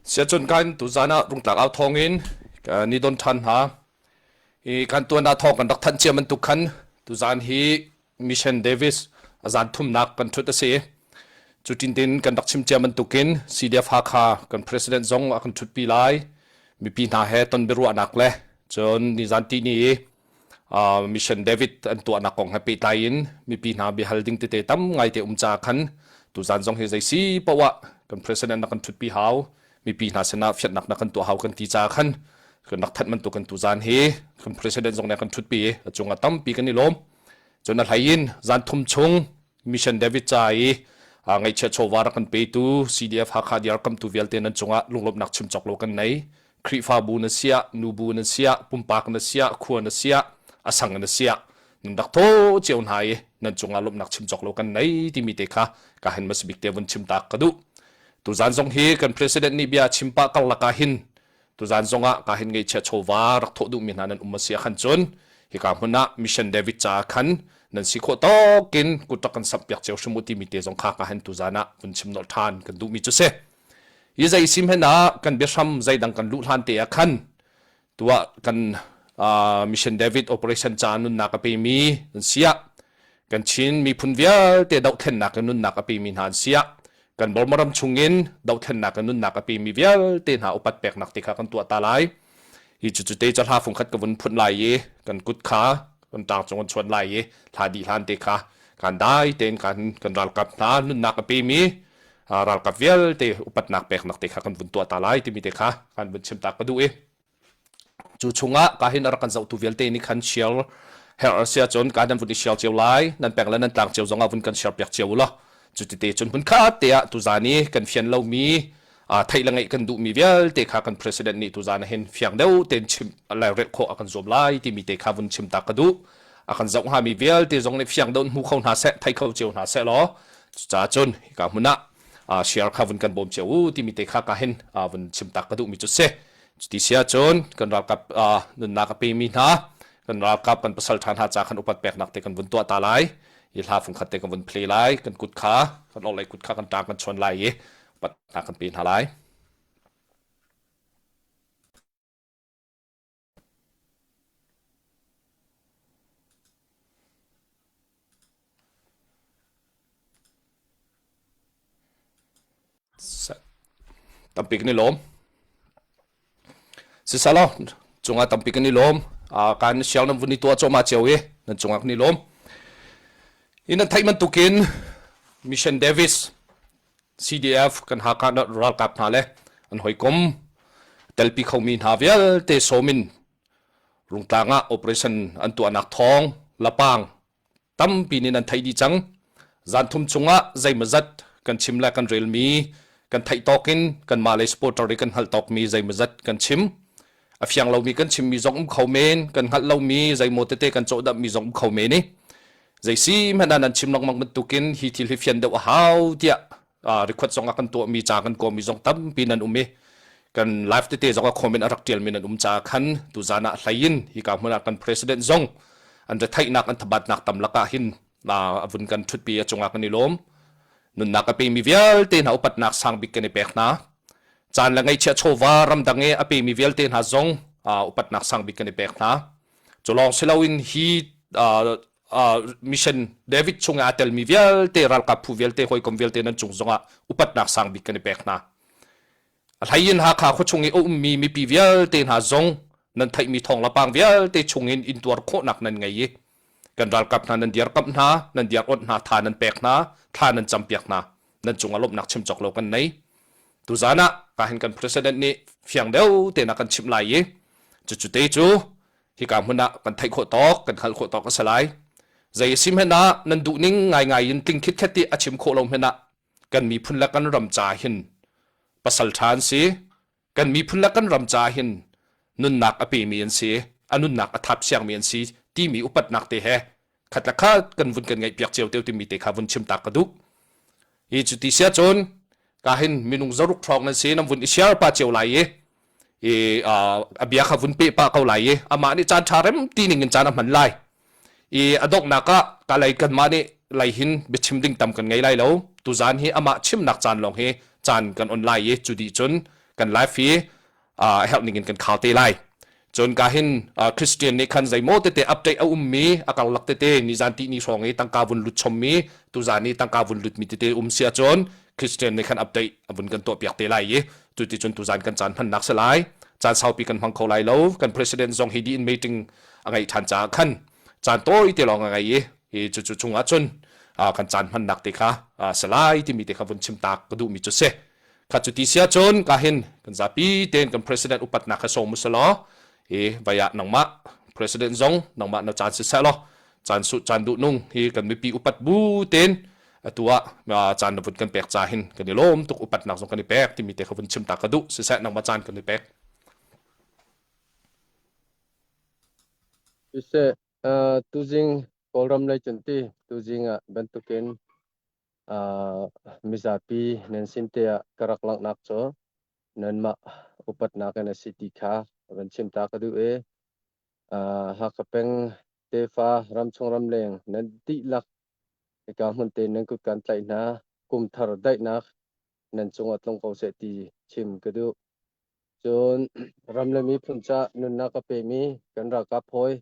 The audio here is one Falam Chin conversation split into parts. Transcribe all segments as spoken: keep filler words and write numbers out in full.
Sia cun kan tuzan ah rungtlak au thawngin, ah, ni don ṭhan hna. I kan tuan ah thawng kan rak thanh cia bantuk khan tuzan hi Mission Davis a zan thumnak kan ṭhut a si. Cutin kan rak chim cia bantukin C D F Hakha kan president zong a kan ṭhutpi lai. Mipi hna he ton biaruahnak le cun nizan ti ni i, aa, Mission David an tuahnak kong he pehtlai in mipi hna biahal ding tete tam ngai te um caah khan tuzan zong hi zei si paoh ah kan president na kan ṭhutpi hau. Mipi hna sinah fiannak na kan tuah hau kan ti caah khan kan rak thanh bantuk kan tuzan hi kan president zong nih a kan ṭhutpi i a cungah tampi kan i lawm. Cun a hlei in zan thum chung Mission David ca i, aa, ngaihchia chawva rak kan petu C D F Hakha dirkamhtu vialte nan cungah lunglawmhnak chim cawk lo kan nei. Khrihfabu na siah, nubu na siah, pumpak na siah, khua na siah, a sang na siah, nan rak thaw cio hna i nan cungah lawmhnak chim cawk lo kan nei timi te kha ka hin hmasa bik te vun chim tak ka duh. Tuzan zong hi kan president nih bia chim pah karlak ah hin tuzan zongah ka hin ngaihchia chawva rak thawh duhmi hna nan um a si ah khan cun, hika hmun ah Mission David caah khan nan si khawh tawk in kut rak kan samhpiak cio hrim uh timi te zong kha ka hin tuzan ah vun chim nawlh ṭhan kan duhmi cu si. Hi zei sim hen ah kan biahram zeidang kan luh hlan te ah khan tuah kan, aa, Mission David operation caah nunnak a pemi nan siah, kan Chin miphun vialte dohthlennak in nunnak a pemi hna an siah. Kan Burma ram chungin dohthlennak in nunnak a pemi vialte hna upat peknak te kha kan tuah ta lai. Hi cucu te cu hla fung khat ka vun phunh lai i kan kut kha kan ṭang cung kan chuan lai i hla dih hlan te kha kan dai tein kan, kan ralkap hna nunnak a pemi, aa, ralkap vialte upatnak peknak te kha kan vun tuah ta lai timi te kha kan vun chim tak ka duh i, cu chungah ka hin a rak kan zohtu vialte nih khan share herh a si ahcun ka nan vun i share cio lai, nan peng le nan tlang cio zongah vun kan share piak cio u law. Cuti te cun hmunkhat te ah tuzan i kan fian lomi, aa, theih le ngaih kan duhmi vialte kha kan president nih tuzan ah hin fiang deuh tein chim a le relh khawh a kan zuam lai timi te kha vun chim tak ka duh. A kan zoh hngami vialte zong nih fiang deuh in hmu kho hna seh, thei kho cio hna seh law. Cucaah cun hika hmun ah, aa, share kha vun kan bawm cio u timi te kha ka hin, aa, vun chim tak ka duhmi cu si. Cuti si ahcun kan ralkap, aa, nunnak a pemi hna, kan ralkap kan pasalṭha hna ca khan upat peknak te kan vun tuah ta lai. I hla fung khat te kan vun play lai, kan kut kha, kan orhlei kut kha kan ṭang kan chuan lai i upat hna kan pe hna lai. Sa-, tampi kan i lawm. Sisalaw, cungah tampi kan i lawm. Aa, kan share nan vun i tuah cuahmah cio i nan cungah kan i lawm. I nan theih bantukin Mission Davis, C D F, kan Hakha ralkap hna le an hawikom telpi khomi hna vialte sawm in rungtlang ah operation an tuahnak thawng lapang tampi nih nan theih dih cang. Zan thum chungah zeimawzat kan chim le kan relmi kan theih tawk in kanmah lei supporter i kan hngalh tawkmi zeimawzat kan chim. A fiang lomi kan chimmi zong um kho men, kan hngalh lomi zeimaw tete kan cawhdamhmi zong um kho men i, zei si hmanh ah nan chim lengmang bantukin hi thil hi fian deuh a hau tiah, aa, request zong a kan tuahmi ca kan kawmi zong tampi nan um i, kan live tete zong a comment a rak ṭialmi nan um caah khan tuzan ah hlei in hika hmun ah kan president zong an retheihnak an thabatnak tam lakah hin, aa, a vun kan ṭhutpi a cungah kan i lawm. Nunnak a pemi vialte hna upatnak sang bik kan i pek hna. Caan le ngaihchia chawva ramdang i a pemi vialte hna zong, aa, upatnak sang bik kan i pek hna. Cu lawng si loin hi, aa, aa, Mission David chungah aa telmi vialte, ralkap phu vialte, hawikom vialte nan cung zongah upatnak sang bik kan i pek hna. A hlei in Hakha khua chung i a ummi mipi vialte hna zong nan theihmi thawng lapang vialte chungin in tuar khawhnak nan ngei i, kan ralkap hna nan dirkamh hna, nan dir awnh hna, tha nan pek hna, thla nan campiak hna, nan cungah lawmhnak chim cawk lo kan nei. Tuzan ah ka hin kan president nih fiang deuh tein a kan chimh lai i, cucu te cu hika hmun ah kan theih khawh tawk, kan hngalh khawh tawk a si lai. Zei a si hmanh ah nan duh ning ngaingai in tling khitkhet i a chim khawh lo hmanh ah kan miphun le kan ram ca hin pasalṭha an si, kan miphun le kan ram ca hin nunnak a pemi an si, a nunnak a thap siangmi an si timi upatnak te he khat le khat kan vun kan ngaihpiak cio teu timi te kha vun chim tak ka duh. I cuti si ahcun ka hin minung zaruk hrawng nan si, nan vun i share pah cio lai i, i, aa, a bia kha vun peh pah ko lai i, amah nih caan ṭha rem ti ning in caan a hman lai. I a donghnak ah ka lei kanmah nih lei hin biachim ding tam kan ngei lai lo. Tuzan hi amah chimnak caan lawng hi caan kan on lai i, cu dih cun kan live hi, aa, a herh ningin kan khal te lai. Cun ka hin, aa, Christian nih khan zeimaw tete update a ummi, a karlak tete, nizan ti ni hrawng i tangka vun lut chommi, tuzan i tangka vun lutmi tete um si ahcun, Christian nih khan update a vun kan tuah piak te lai i, cuticun tuzan kan caan hmannak si lai. Caan saupi kan hmang kho lai lo, kan president zong hi dih in meeting a ngeih ṭhan caah khan caan tawi te lawng a ngei i, hi cucu chungah cun, aa, kan caan hmannak te kha, aa, si lai timi te kha vun chimtak ka duhmi cu si. Kha cuti si ahcun ka hin kan zapi tein kan president upatnak kha sawm u sih law, hi vai ah nangmah president zong nangmah na caan si seh law, caan suh caan duh nung hi kan mipi upat bu tein atu ah, aa, caan na vun kan pek ca hin kan i lawm tuk, upatnak zong kan i pek timi te kha vun chimtak ka duh. Siseh, nangmah caan kan i pek. Siseh, aa, tuzing Kawlram lei cun ti, tuzing ah bantukin, aa, mizapi nan sinte ah ka rak langhnak cu nanmah upatnak in a si ti kha van chimtak ka duh i, aa, Hakha peng tefa ramchung ramleng nan dihlak hika hmun tein nan kut kan tlaih hna, kum thar daihnak nan cungah tlung ko seh ti chim ka duh. Cun ram le miphun ca nunnak a pemi kan ralkap hawi,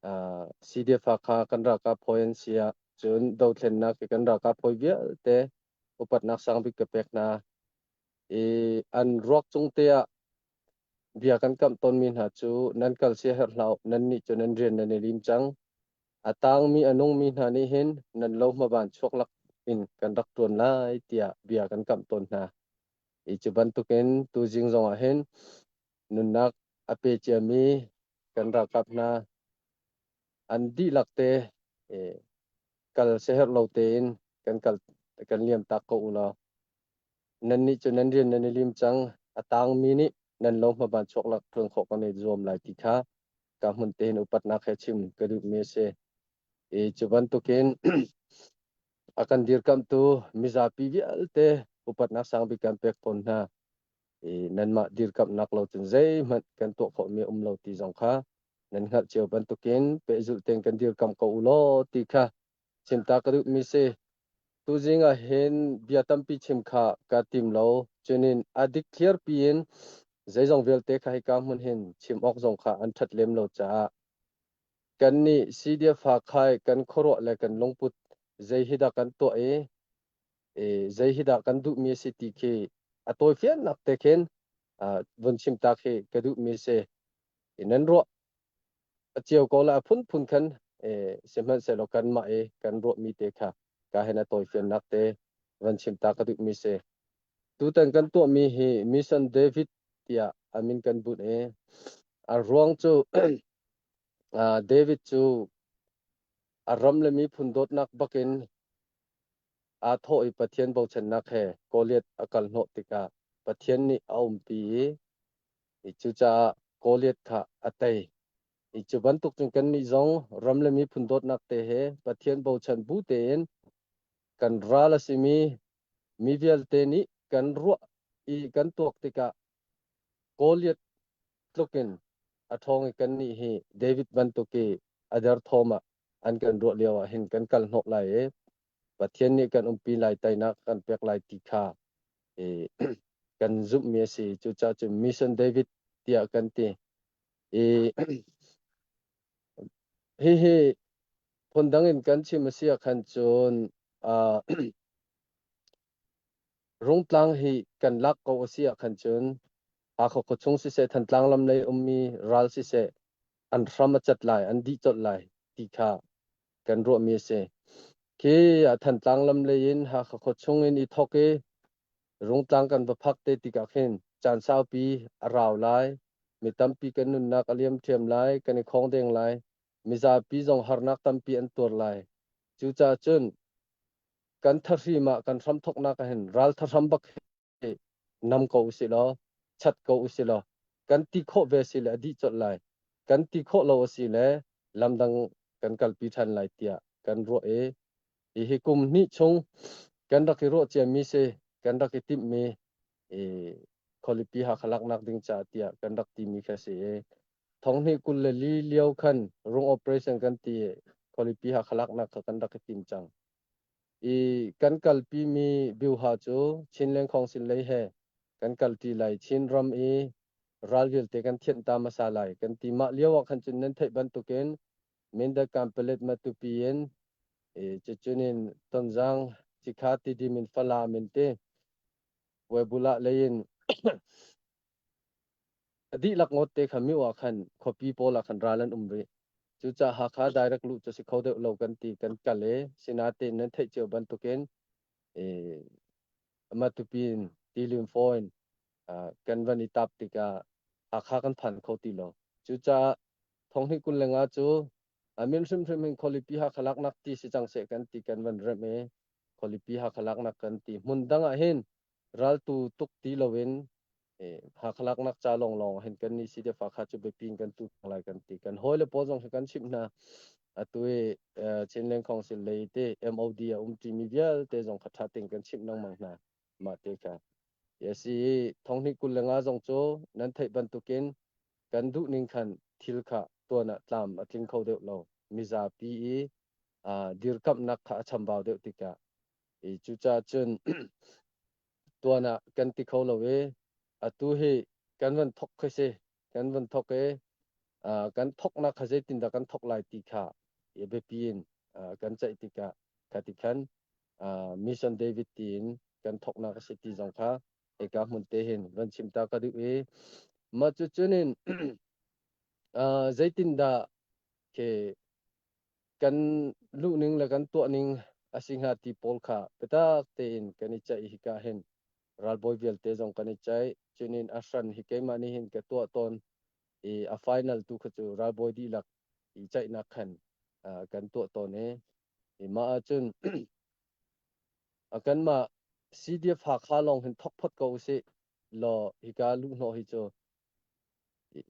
aa, C D F Hakha kan ralkap hawi an si ah cun dothlennak i kan ralkap hawi vialte upatnak sang bik ka pek hna i, an ruak cung te ah bia kan kamh tawnmi hna cu nan kal siaherh hlah u, nannih cu nan rian nan i lim cang. A tangmi a nungmi hna nih hin nan lo hmaban chuak lak in kan rak ṭuan lai, tiah bia kan kamh tawn hna. I cu bantukin tuzing zongah hin nunnak a pe ciami kan ralkap hna an dihlak te, eh, kal siaherh lo tein kan kal, kan liamtak ko u law, nannih cu nan rian nan i lim cang, a tangmi nih nan lo hmaban chuak lak ṭuan khawh kan i zuam lai ti kha ka hmun tein upatnak he chim ka duhmi a si. I cu bantukin a kan dirkamhtu mizapi vialte upatnak sang bik kan pek fawn hna. I nanmah dirkamhnak lo cun zeihmanh kan tuah khawhmi a um lo ti zong kha nan hngalh cio bantukin pehzulh tein kan dirkamh ko u law ti kha chimtak ka duhmi si. Tuzing ah hin bia tampi chim kha ka tim lo. Cunin a dik thliarpi in zeizong vialte kha hika hmun hin chim awk zong kha an ṭhat lem lo caah kannih C D F Hakha i kan khuaruah le kan lungput zei hi dah kan tuah i, i zei hi dah kan duhmi a si ti khi a tawifiannak te khin, aa, vun chimtak hi ka duhmi si. I nan ruah a cio ko lai a phunphun khan, eh, sihmanhsehlaw kanmah i kan ruahmi te kha ka hin a tawifiannak te van chimtak ka duhmi si. Tutan kan tuahmi hi Mission David tiah a min kan bunh i a ruang cu, aa, David cu a ram le miphun dawtnak bakin aa thawh i Pathian bochannak he Goliath a kal hnawh tikah Pathian nih a umpi i, i cucaah Goliath kha a tei. I cu bantuk cun kannih zong ram le miphun dawtnak te he Pathian bochan bu tein kan ral a simi mi vialte nih kan ruah i kan tuak tikah Goliath tlukin a ṭhawng i kannih hi David bantuk i a derthawm ah an kan ruah lio ah hin kan kal hnawh lai i Pathian nih kan umpi lai, teinak kan pek lai ti kha i kan zumhmi a si. Cucaah cun Mission David tiah kan ti. I hihi phundang in kan chim a si ah khan cun, aa, Rungtlang hi kan lak ko a si ah khan cun, Hakha khuachung siseh, Thantlang lam lei ummi ral siseh, an hram a cat lai, an dih colh lai ti kha kan ruahmi a si. Khi a Thantlang lam lei in Hakha khuachung in i thawk i, Rungtlang kan va phak te tikah khin caan saupi a rau lai, mi tampi kan nunnak a liamṭhiam lai, kan i khawngdeng lai, mizapi zong harnak tampi an tuar lai. Cucaah cun kan thahrim ah kan hramthawknak ah hin ral thahram bak hi nam ko u si law, chat ko u si law, kan ti khawh ve si le a dih colh lai, kan ti khawh lo a si le lamdang kan kalpi ṭhan lai tiah kan ruah i, i hi kum hnih chung kan rak i ruah ciami si, kan rak i timhmi i khualipi Hakha laknak ding caah tiah kan rak timi kha si i, thonghnih kul le li lio khan rung operation kan ti i, khualipi Hakha laknak kha kan rak i tim cang. I kan kalpimi biuha cu Chinland Council lei he kan kal ti lai, Chin ram i ral vialte kan thianh ta masa lai kan ti mah lio ah khan cun nan theih bantukin Mindat Kanpalet Matupi in, i, cucun in Tonzang, Cikha, Tidim in, Falam in te, Webulah lei in a dihlak ngawtte kha myo ah khan khuapi pawl ah khan ral an um rih. Cucaah Hakha direct luh cu si kho deuh lo kan ti kan kal e, sinain nan theih cio bantukin, e, Matupi in, Tilim Fo in, aa, kan van i tap tikah Hakha kan phan kho ti lo. Cucaah thonghnih kul le nga cu a min hrimhrim hin khualipi Hakha laknak ti si cang seh kan ti kan van remh e, khualipi Hakha laknak kan ti. Hmun dang ah hin raltu tuk ti loin, eh, Hakha laknak ca lawnglawng ah hin kannih C D F Hakha cu biapi in kan tu lai kan ti. Kan hawile pawl zong hi kan chimh hna. Atu i, eh, Chinland Council lei te M O D a um ṭimi vialte zong kha ṭha tein kan chimh lengmang hna. Mah te kha. A si i thonghnih kul le nga zong cu nan theih bantukin kan duh ning khan thil kha tuan ah tlam a tling kho deuh lo. Mizapi i, aa, dirkamhnak kha a chambau deuh tikah, i, cucaah cun tuan ah kan ti kho lo i, atu hi kan van thok kha si, kan van thok i, aa, kan thoknak kha zeitindah kan thok lai ti kha i biapi in, aa, kan ceih tikah kha ti khan, aa, Mission David tiin kan thoknak a si ti zong kha eka hmun te hin van chim ta ka duh i, mah cucun in, aa, zeitindah khi kan luh ning le kan tuah ning a si hnga ti pawl kha biatak tein kan i ceih i hika hin ralbawi vialte zong kan i ceih. Cunin a hran hi keimah nih hin ka tuah tawn i, a final tu kha cu ralbawi dihlak i ceihnak khan, aa, kan tuah tawn i, i mah ahcun a kanmah C D F Hakha lawng hin thok phot ko u sih law, hika luhhnawh hi cu i,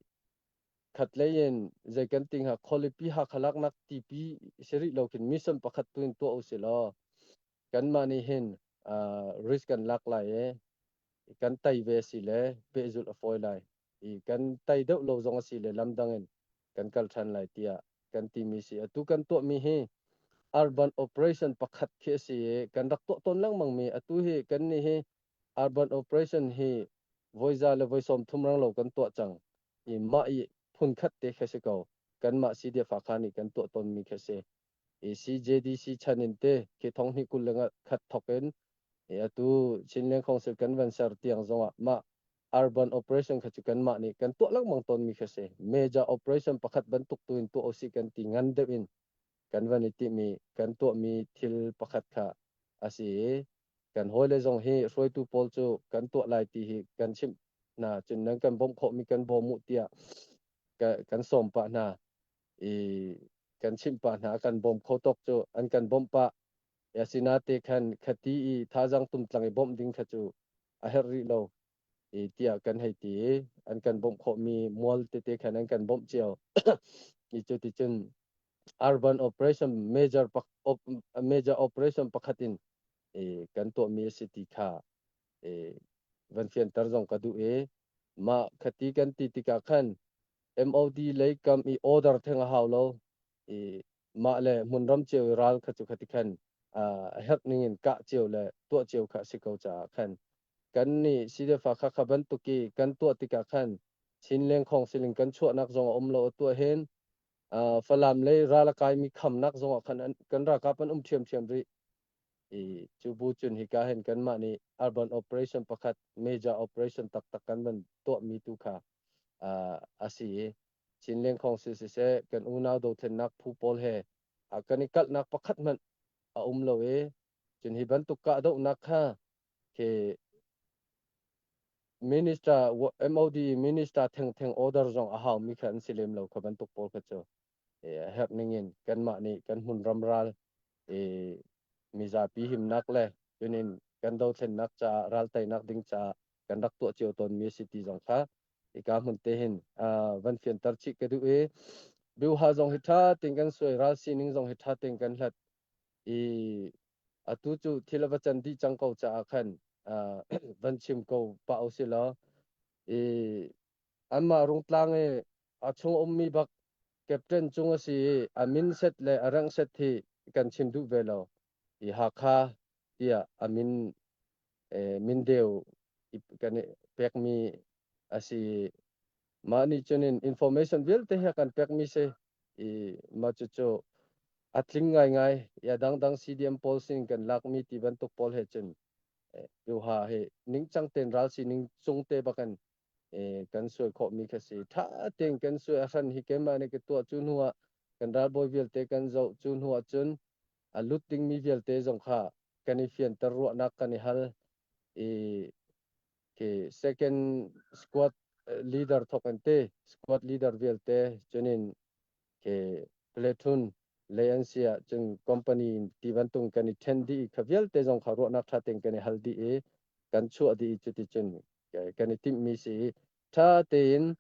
khat lei in zei kan ti hnga, khualipi Hakha laknak tipi si rih lo khin mission pakhat tu in tuah u sih law, kanmah nih hin, aa, risk kan lak lai e, kan tei ve a si le pehzulh a fawi lai. I kan tei deuh lo zong a si le lamdang in kan kal ṭhan lai tiah kan timi si. Atu kan tuahmi hi urban operation pakhat khi a si i kan rak tuah tawn lengmangmi. Atu hi kannih hi urban operation hi voiza le voi sawm thum rang lo kan tuah cang. I mah i phunkhat te kha si ko. Kanmah C D F Hakha nih kan tuah tawnmi kha si. I C J D C chan in te khi thonghnih kul le nga khat thok in, i atu Chinland Council kan van ser tiang zongah mah urban operation kha cu kanmah nih kan tuah lengmang tawnmi kha si. Major operation pakhat bantuk tu in tuah u sih kan ti ngan deuh in kan van i timi kan tuahmi thil pakhat kha a si i, kan hawile zong hi hruaitu pawl cu kan tuah lai ti hi kan chimh hna. Cun nan kan bawmh khawhmi kan bawm uh tiah ka, kan sawm pah hna. I kan chimh pah hna, a kan bawm kho tawk cu an kan bawmh pah. I asinain te khan khati i thazaang tumtlang i bawmh ding kha cu a herh rih lo i tiah kan hei ti i, an kan bawmh khawhmi mual tete khan an kan bawmh cio. I cuticun urban operation major pak-, op-, major operation pakhat in, eh, kan tuahmi a si ti kha, eh, van fianter zong ka duh i, mah khati kan ti tikah khan M O D lei kam i order theng a hau lo i, mah le hmunram cio i ral kha cu khati khan, ah, a herh ning in kah cio le tuah cio kha a si ko caah khan kannih C D F Hakha kha bantuk i kan tuah tikah khan Chinland Council in kan chuahnak zong a um lo. Atu ah hin, aa, Falam lei ral a kaimi khamnak zongah khan an, kan ralkap an um ṭhiamṭhiam rih. I cu bu cun hika hin kanmah nih urban operation pakhat, major operation taktak kan van tuahmi tu kha, aa, a si i Chinland Council siseh, kan unau dothlennak phu pawl he, aa, kan i kalhnak pakhat hmanh a um lo i cun hi bantuk kahdohnak kha khi minister, wa-, M O D minister thengtheng order zong a haumi kha an si lem lo kha bantuk pawl kha cu, eh, a herh ning in kanmah nih kan hmunram ral, eh, mizapi himnak le cunin kan dothlennak caah ralteinak ding caah kan rak tuah cio tawnmi a si ti zong kha i ka hmun te hin, ah, van fianter chih ka duh i, biuha zong hi ṭha tein kan suai, ral sining zong hi ṭha tein kan hlat i, atu cu thil a va can dih cang ko caah khan, aa, van chim ko pah u si law, i, anmah rungtlang i a chung a ummi bak captain cung a si i a min set le a rank set hi kan chim duh ve lo. I Hakha tiah a min, eh, min deu i kan i pekmi a si. Mah nih cun in information vialte hi a kan pekmi si. I mah cucu a tling ngaingai, i a dangdang C D M pawl sin kan lakmi ti bantuk pawl he cun, eh, Pyuha hi ningcang tein ral sining cungte bak in, eh, kan suai khawhmi kha si. Ṭha tein kan suai a hran hi keimah nih ka tuah cu hnuah kan ralbawi vialte kan zoh cu hnuah cun a lut dingmi vialte zong kha kan i fianter ruahnak kan i hal i khi second squad, eh, leader thawk an ti, squad leader vialte, cun in khi platoon lei an si ah cun company ti bantuk kan i ṭhen dih i kha vialte zong kha ruahnak ṭha tein kan i hal dih i kan chuah dih i cuticun, eh, kan i timhmi si i ṭha tein,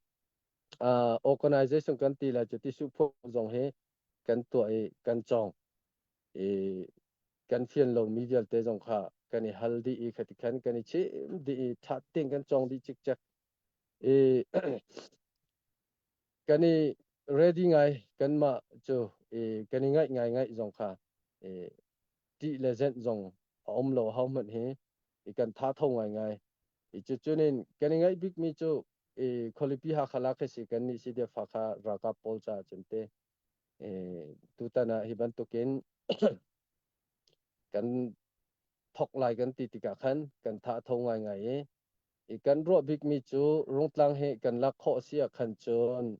ah, organization kan ti lai cuti suhphuh zong hi kan tuah i kan cawng i kan fian lomi vialte zong kha kan i hal dih i khati khan kan i chim dih i ṭha tein kan cawng dih cikcek i kan i ready ngai, kanmah cu i kan i ngaih ngaingai zong kha i ṭih le zenh zong a um lo ahohmanh hi i kan thah tho ngaingai. I cucun in kan i ngaih bikmi cu i khualipi Hakha lak hi si, kannih C D F Hakha ralkap pawl caah cun te, eh, tutan ah hi bantukin kan thok lai kan ti tikah khan kan thah tho ngaingai i, i kan ruah bikmi cu Rungtlang hi kan lak khawh a si ah khan cun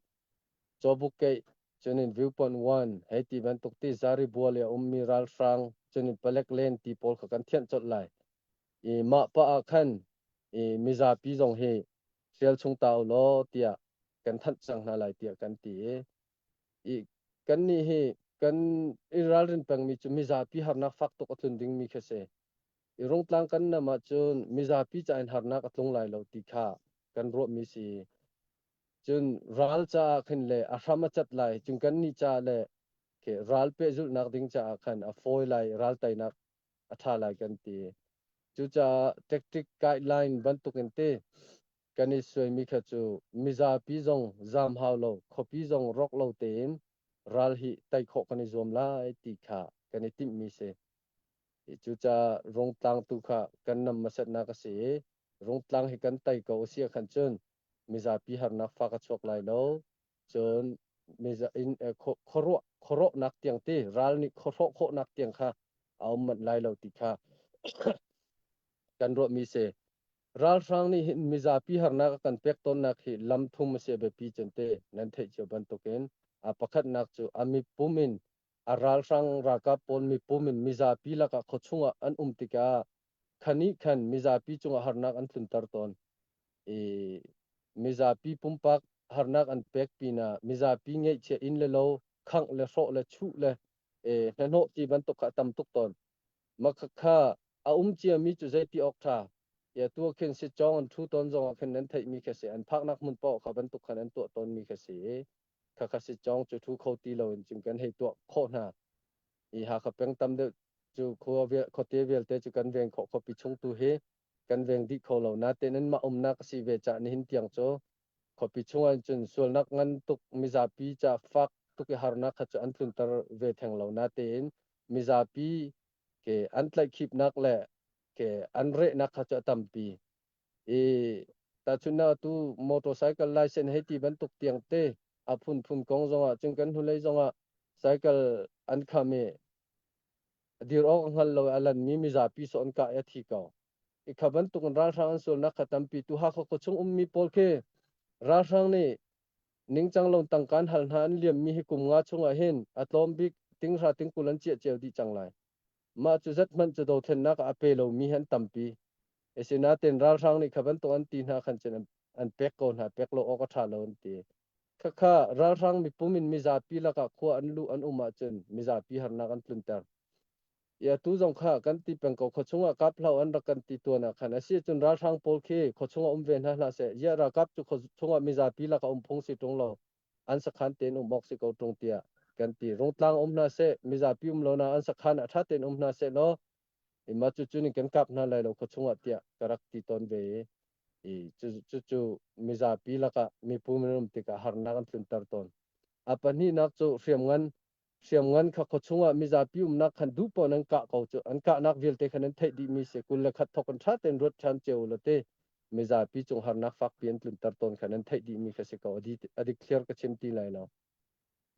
Cawbuk Keih, cun in Viewpoint One, hei ti bantuk ti Zari Bual i a ummi ralhrang, cun in Palek Len ti pawl kha kan thianh colh lai. I mah pah ah khan i mizapi zong hi hrial chung ta u law tiah kan thanh cang hna lai tiah kan ti i, i kannih hi kan i ralrin pengmi cu mizapi harnak fak tuk a tlun dingmi kha si. I Rungtlang kan nam ah cun mizapi caah in harnak a tlung lai lo ti kha kan ruahmi si. Cun ral caah khin le a hram a cat lai, cun kannih caah le khi ral pehzulhnak ding caah khan a fawi lai, ral teinak a ṭha lai kan ti. Cucaah tactic guideline bantukin ti kan i suaimi kha cu mizapi zong zam hau lo, khuapi zong rawk lo tein ral hi tei khawh kan i zuam lai ti kha kan i timhmi si. I cucaah Rungtlang tu kha kan nam hmasatnak a si. Rungtlang hi kan tei ko a si ah khan cun mizapi harnak fak a chuak lai lo. Cun miza in, eh, khuaruah, khuaruahnak tiang ti, ral nih khuahrawh khawhnak tiang kha a um manh lai lo ti kha kan ruahmi si. Ralhrang nih hin mizapi harnak a kan pek tawnnak hi lam thum a si a biapi cun te nan theih cio bantukin a pakhatnak cu a mipum in a ralhrang ralkap pawl mipum in mizapi lakah khuachung ah an um tikah khan ih khan mizapi cungah harnak an tlunter tawn. I mizapi pumpak harnak an pek pinah mizapi ngeihchiah inn le lo, khangh le hrawh le chuh le, eh, hnahnawh ti bantuk kha a tam tuk tawn. Makha kha a um ciami cu zeiti awk ṭha. I atu ah khin sitcawng an ṭhu tawn zongah khin nan theihmi kha si, an phaknak hmun paoh kha bantuk khan an tuah tawnmi kha si. Khakha sitcawng cu ṭhu kho ti loin cun kan hei tuah khawh hna. I Hakha peng tam deuh cu khua vial, khuate vialte cu kan veng khawh, khuapi chung tu hi kan veng dih kho lo. Natein anmah umnak a si ve caah nihin tiang cu khuapi chungah cun sualnak ngan tuk, mizapi caah fak tuk i harnak kha cu an tlunter ve theng lo. Natein mizapi ke an tlaihkhipnak le ke an rehnak kha cu a tampi. I tahchunhnak atu motorcycle license hei ti bantuk tiang te a phunphun kong zongah cun kan hnulei zongah cycle an kham i dir awk a hngal lo i a lanmi mizapi sawh an kah i a thi ko. I kha bantuk in ralhrang an sualnak kha tampi. Tu Hakha khuachung ummi pawl khi ralhrang nih ningcang lo tangka an hal hna an liammi hi kum nga chungah hin a tlawm bik tinghra tingkul an ciah cio dih cang lai. Mah cu zat hmanh cu dothlennak ah a pe lomi hi an tampi. Asinain ralhrang nih kha bantuk an ti hna khan cun an, an pek ko hna, pek lo awk a ṭha lo an ti. Khakha ralhrang mipum in mizapi lakah khua an luh an um ahcun mizapi harnak an tlunter. I atu zong kha kan ti peng ko, khuachung ah kap hlah u an rak kan ti tuan ah khan a si ahcun ralhrang pawl khi khuachung ah um ve hna hlah seh, ziah ralkap cu khuachung ah mizapi lakah um phung si ṭung lo. An sakhan tein um awk si ko ṭung tiah kan ti. Rungtlang um hna seh, mizapi um lo nain an sakhan ah ṭha tein um hna seh law, i mah cucu nih kan kap hna lai lo khuachung ah tiah ka rak ti tawn ve i, i cu, cucu mizapi lakah mipum in um tikah harnak an tlunter tawn. A pahnihnak cu hriamngan, hriamngan kha khuachung ah mizapi umnak khan duh paoh nan kah ko cu, an kahnak vialte khan nan theih dihmi si, kul le khat thawk in ṭha tein ruat ṭhan cio u la te. mizapi cung harnak fakpi an tlunter tawn kha nan theih dihmi kha si ko, a di-, a dik thliar ka chim ti lai lo.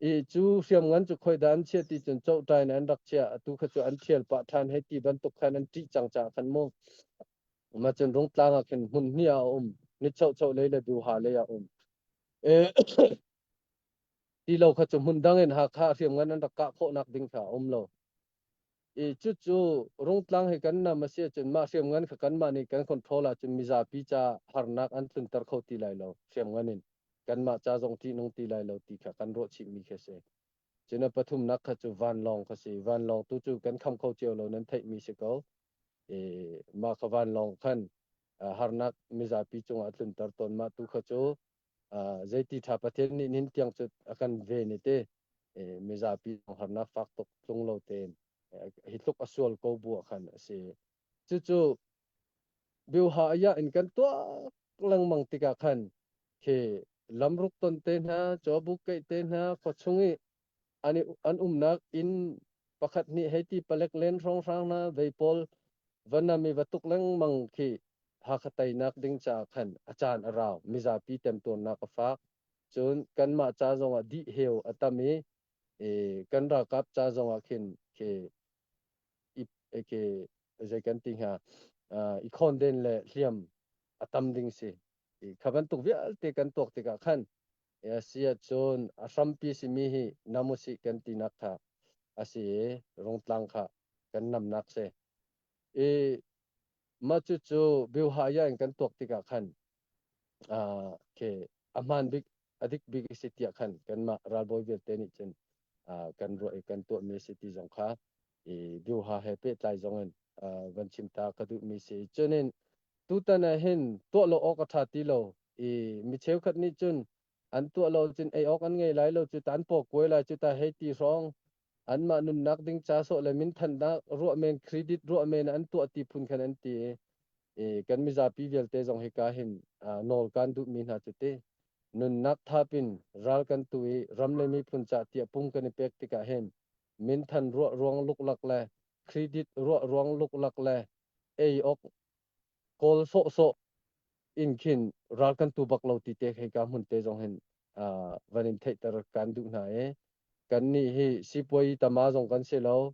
I cu hriamngan cu khoidah an chiah ti cun cohta in an rak chiah, atu kha cu an ṭhial pah ṭhan hei ti bantuk khan an ṭih cang caah khan mu. Mah cun Rungtlang ah khin hmun hnih ah a um, Nichocho lei le Biuha lei ah a um. Eh, ti lo kha cu hmun dang in Hakha hriamngan an rak kah khawhnak ding kha a um lo. I cucu Rungtlang hi kan nam a si ahcun mah hriamngan kha kanmah nih kan control ahcun mizapi ca harnak an tlunter kho ti lai lo, hriamngan in kanmah ca zong ṭihnung ti lai lo ti kha kan ruah chihmi kha si. Cun a pathumnak kha cu vanlawng kha si. Vanlawng tu cu kan kham kho cio lo nan theihmi si ko. I, mah kha vanlawng khan, aa, harnak mizapi cungah a tlunter tawn mah tu kha cu, aa, zeiti ṭha Pathian nih nin tiang cu a kan ve ni ti, i, mizapi zong harnak fak tuk tlung lo tein, i, hi tluk a sual ko bu ah khan a si. Cucu Biuha ah in kan tuak lengmang tikah khan khi lamruk ton te hna, cawbuk keih te hna, khuachung i an, an umnak inn pakhat hnih hei ti palek len hrawnghrang hna, vei pawl va nam i va tuk lengmang khi Hakha teinak ding caah khan a caan a rau, mizapi temtuarnak a fak. Cun kanmah ca zongah dih heu a tam i, i kan ralkap ca zongah khin khi i, i khi zei kan ti hnga, aa, i khawnden le hliam a tam ding si. I kha bantuk vialte kan tuak tikah khan, i a si ahcun a hrampi simi hi nam usih kan tinak kha a si i, Rungtlang kha kan namnak si. I mah cucu Biuha ah in kan tuak tikah khan, aa, khi a hmaan bik, a dik bik i si tiah khan kanmah ralbawi vialte nih cun, aa, kan ruah i kan tuahmi a si ti zong kha i Biuha he pehtlai zongin, aa, van chim ta ka duhmi si. Cun in tutan ah hin tuah lo awk a ṭha ti lo. I mi cheukhat nih cun an tuah lo cun ei awk an ngei lai lo, cuta an pawkuai lai, cuta hei ti hrawng anmah nunnak ding ca sawh le minthannak ruah men, credit ruah men an tuah ti phun khan an ti i, i kan mizapi vialte zong hika hin, aa, nawl kan duhmi hna cu ti. Nunnak thap in ral kan tu i ram le miphun ca tiah pum kan i pek tikah hin minthan ruah ruang luklak le credit ruah ruang luklak le ei awk kawl sawhsawh in khin ral kan tu bak lo ti te hika hmun te zong hin, aa, van in theihter kan duh hna i, kannih hi sipuai i tama zong kan si lo.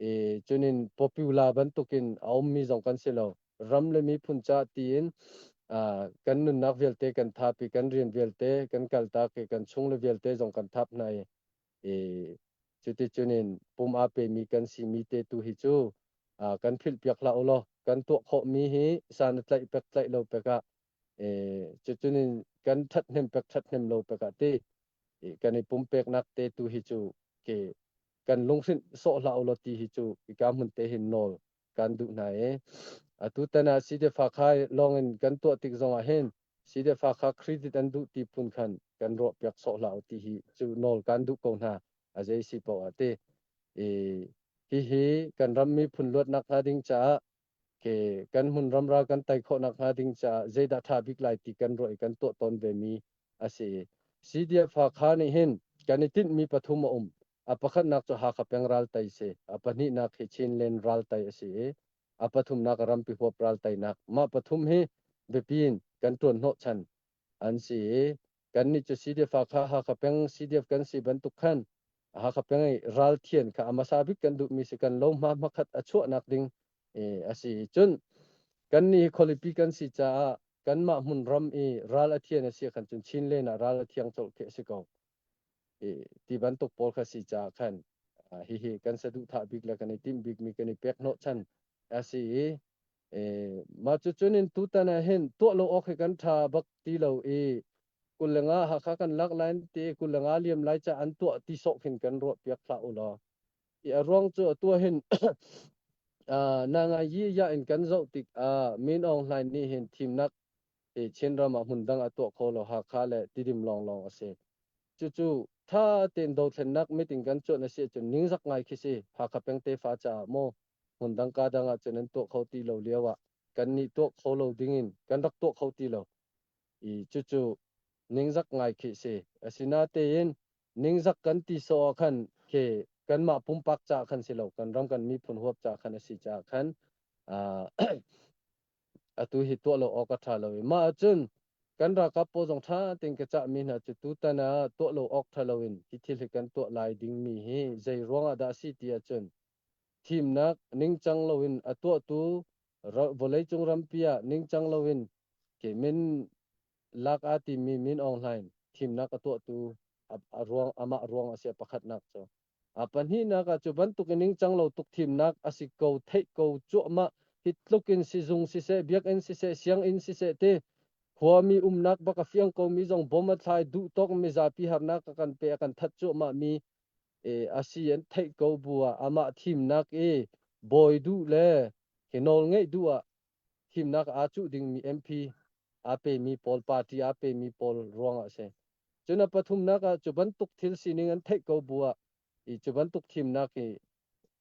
I, cun in popular bantukin a ummi zong kan si lo. Ram le miphun ca tiin, aa, kan nunnak vialte kan thap i, kan rian vialte kan kaltak i, kan chung le vialte zong kan thap hna i, i, cuticun in pum aa pemi kan simi te tu hi cu, aa, kan philh piak hlah u law, kan tuah khawhmi hi san a tlaih pek tlaih lo pek ah, i, cucun in kan ṭhathnem pek ṭhathnem lo pek ah ti, i, kan i pumpeknak te tu hi cu, ke, kan lunghrinh sawh hlah u law ti hi cu i ka hmun te hin nawl kan duh hna i, atu tan ah C D F Hakha lawngin kan tuah tik zongah hin C D F Hakha credit an duh ti phun khan kan ruah piak sawh hlah u ti hi cu nawl kan duh ko hna, a zei si paoh ah ti. I, hihi kan ram miphun luatnak hnga ding caah, ke, kan hmun ramral kan tei khawhnak hnga ding caah zeidah ṭha bik lai ti kan ruah i kan tuah tawn vemi a si i, C D F Hakha nih hin kan i tinhmi pathum a um. A pakhatnak cu Hakha peng ral tei si, a pahnihnak hi Chinland ral tei a si i, a pathumnak a rampi huap ral teinak. Mah pathum hi biapi in kan ṭuan hnawh chan an si i, kannih cu C D F Hakha, Hakha peng C D F kan si bantuk khan, Hakha peng i ral thian kha a hmasa bik kan duhmi si, kan lo hma hmakhat a chuahnak ding, eh, a si i. Cun kannih hi khualipi kan si caah kanmah hmun ram i ral a thian a si khan cun Chinland ah ral a thiang colh khi a si ko. I, ti bantuk pawl kha si caah khan, aa, hihi kan saduhthah bik le kan i timh bikmi kan i pek hnawh chan a si i, e, mah cu cun in tutan ah hin tuah lo awk hi kan ṭha bak ti lo i, kul le nga Hakha kan lak lai an ti i, kul le nga liam lai caah an tuah ti sawh khin kan ruah piak hlah u law. I a ruang cu atu ah hin, aa, nanga yi ya in kan zoh tik ah Min Aung Hlaing nih hin thimnak i Chinram ah hmun dang a tuah kho lo Hakha le Tidim lawnglawng a si. Cucu ṭha tein dothlennak mit in kan cuanh a si ahcun ningzak ngai khi si, Hakha pengte fa caah maw, hmun dang ka dang ah cun an tuah kho ti lo lio ah kannih tuah kho lo dingin kan rak tuah kho ti lo. I cucu ningzak ngai khi si. Asinatein ningzak kan ti sawh ah khan khi kanmah pumpak caah khan si lo, kan ram kan miphun huap caah khan a si caah khan, aa, atu hi tuah lo awk a ṭha lo i, mah ahcun kan ralkap pawl zong ṭha tein ka cahmi hna cu tutan ah tuah lo awk ṭha loin hi thil hi kan tuah lai dingmi hi zei ruangah dah a si ti ahcun, thimnak ningcang loin a tuahtu ra-, vawleicung rampi ah ningcang loin ke min lak aa timi Min Aung Hlaing thimnak a tuahtu a, a ruang, amah ruang a si a pakhatnak cu. A pahnihnak ah cu bantukin ningcang lo tuk thimnak a si ko, theih ko cuahmah, hi tlukin sizung siseh, biakinn siseh, sianginn siseh te, khuami umnak bak a fiang komi zong bom a thlai, duhtawk mizapi harnak a kan pe, a kan that cuahmahmi, e, a si an theih ko bu ah amah thimnak i bawi duh le hi nawlngeih duh ah thimnak aa cuh dingmi M P aa pemi pawl, party aa pemi pawl ruangah a si. Cun a pathumnak ah cu bantuk thil sining an theih ko bu ah i cu bantuk thimnak i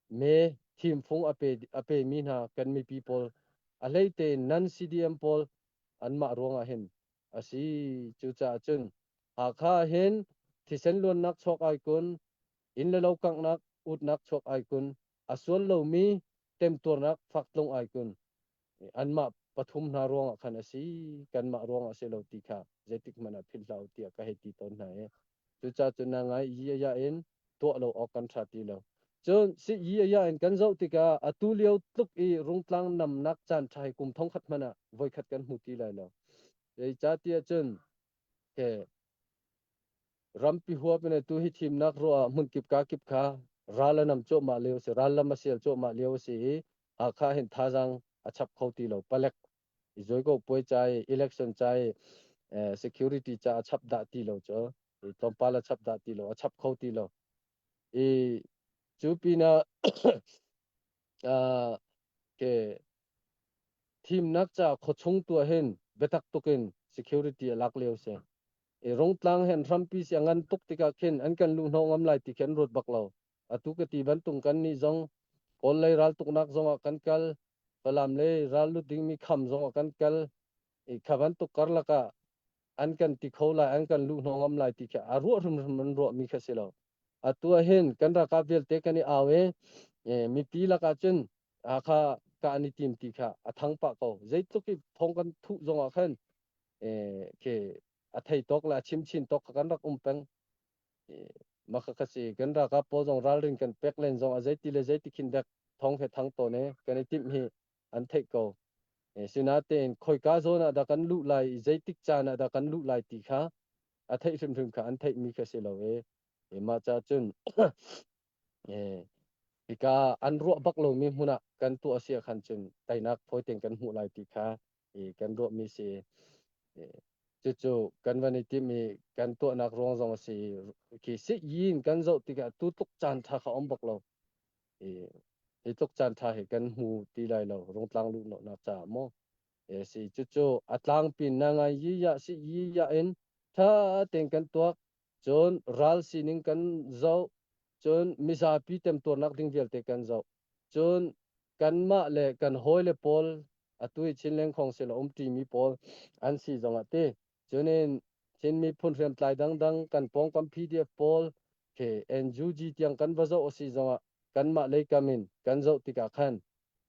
me thimfung a pe, a pemi hna kan mipi pawl a hleite nan C D M pawl anmah ruangah hin a si. Cucaah cun Hakha ah hin thisen luannak chuak ai kun, inn le lo kanghnak utnak chuak ai kun, a sual lomi temtuarnak faktlung ai kun, anmah pathum hna ruangah khan a si, kanmah ruangah a si lo ti kha zeitik hmanh ah philh hlah u tiah ka hei ti tawn hna i. Cucaah cun na ngai yi a ya in tuah lo awk kan ṭha ti lo. Cun si yi a ya in kan zoh tikah atu lio tluk i Rungtlang namnak caan ṭha hi kum thongkhat hmanh ah voikhat kan hmu ti lai lo. Zeicah tiah cun, ke, rampi huap in atu hi thimnak ruah ah hmunkip kaa kip kha ral a nam cuahmah lio a si, ral lam a sial cuahmah lio a si i, Hakha hin thazaang a chap kho ti lo, palek i zuaiko puai ca i, election ca i, eh, security ca a chap dah ti lo cu, i tlawmpal a chap dah ti lo, a chap kho ti lo. I cu pinah, ah, ke, thimnak ca khuachung tu ah hin biatak tukin security a lak lio a si. I Rungtlang hin hrampi si a ngan tuk tikah khin an kan luh hnawh ngam lai ti khi an ruat bak lo. Atu ka ti bantuk kannih zong Kawl lei raltuknak zongah kan kal, Falam lei ral lut dingmi kham zongah kan kal. I kha bantuk karlak ah an kan ti kho lai, an kan luh hnawh ngam lai ti kha a ruah hrimhrim an ruahmi kha si lo. Atu ah hin kan ralkap vialte kan i au i, eh, mipi lakah cun, ah, kha ka an i tim ti kha a thang pah ko. Zeitluk i thawng kan thuh zongah khan, eh, ke a thei tawk le a chim chin tawk kha kan rak um peng. Eh, mah kha kha si, kan ralkap pawl zong ralrin kan pek len zong a zeiti le zeiti khin dek thawng he thang tawn e kan i timh hi an theih ko. Eh, sinatein khoika zawn ah dah kan luh lai, zeitik caan ah dah kan luh lai ti kha a theih hrimhrim kha an theihmi kha si lo e. Eh, mah ca cun, eh, hika an ruah bak lomi hmun ah kan tuah a si ah khan cun teinak fawi tein kan hmuh lai ti kha, eh, kan ruahmi si. Eh, cucu kan van i timh i kan tuahnak ruang zong a si. Khi si yin kan zoh tikah tu tluk caan ṭha kha a um bak lo. I, hi tluk caan ṭha hi kan hmu ti lai lo, Rungtlang luhnawhnak caah maw? E si, cucu a tlangpi in na ngai yi yah si yi yah in ṭha tein kan tuak, cun ral sining kan zoh, cun mizapi temtuarnak ding vialte kan zoh, cun kanmah le kan hawile pawl, atu i Chinland Council a um ṭimi pawl an si zongah ti. Cun in Chin miphun hriamtlai dangdang, kan pawngkam P D F pawl, khi N U G tiang kan va zoh a si zongah kanmah leikam in kan zoh tikah khan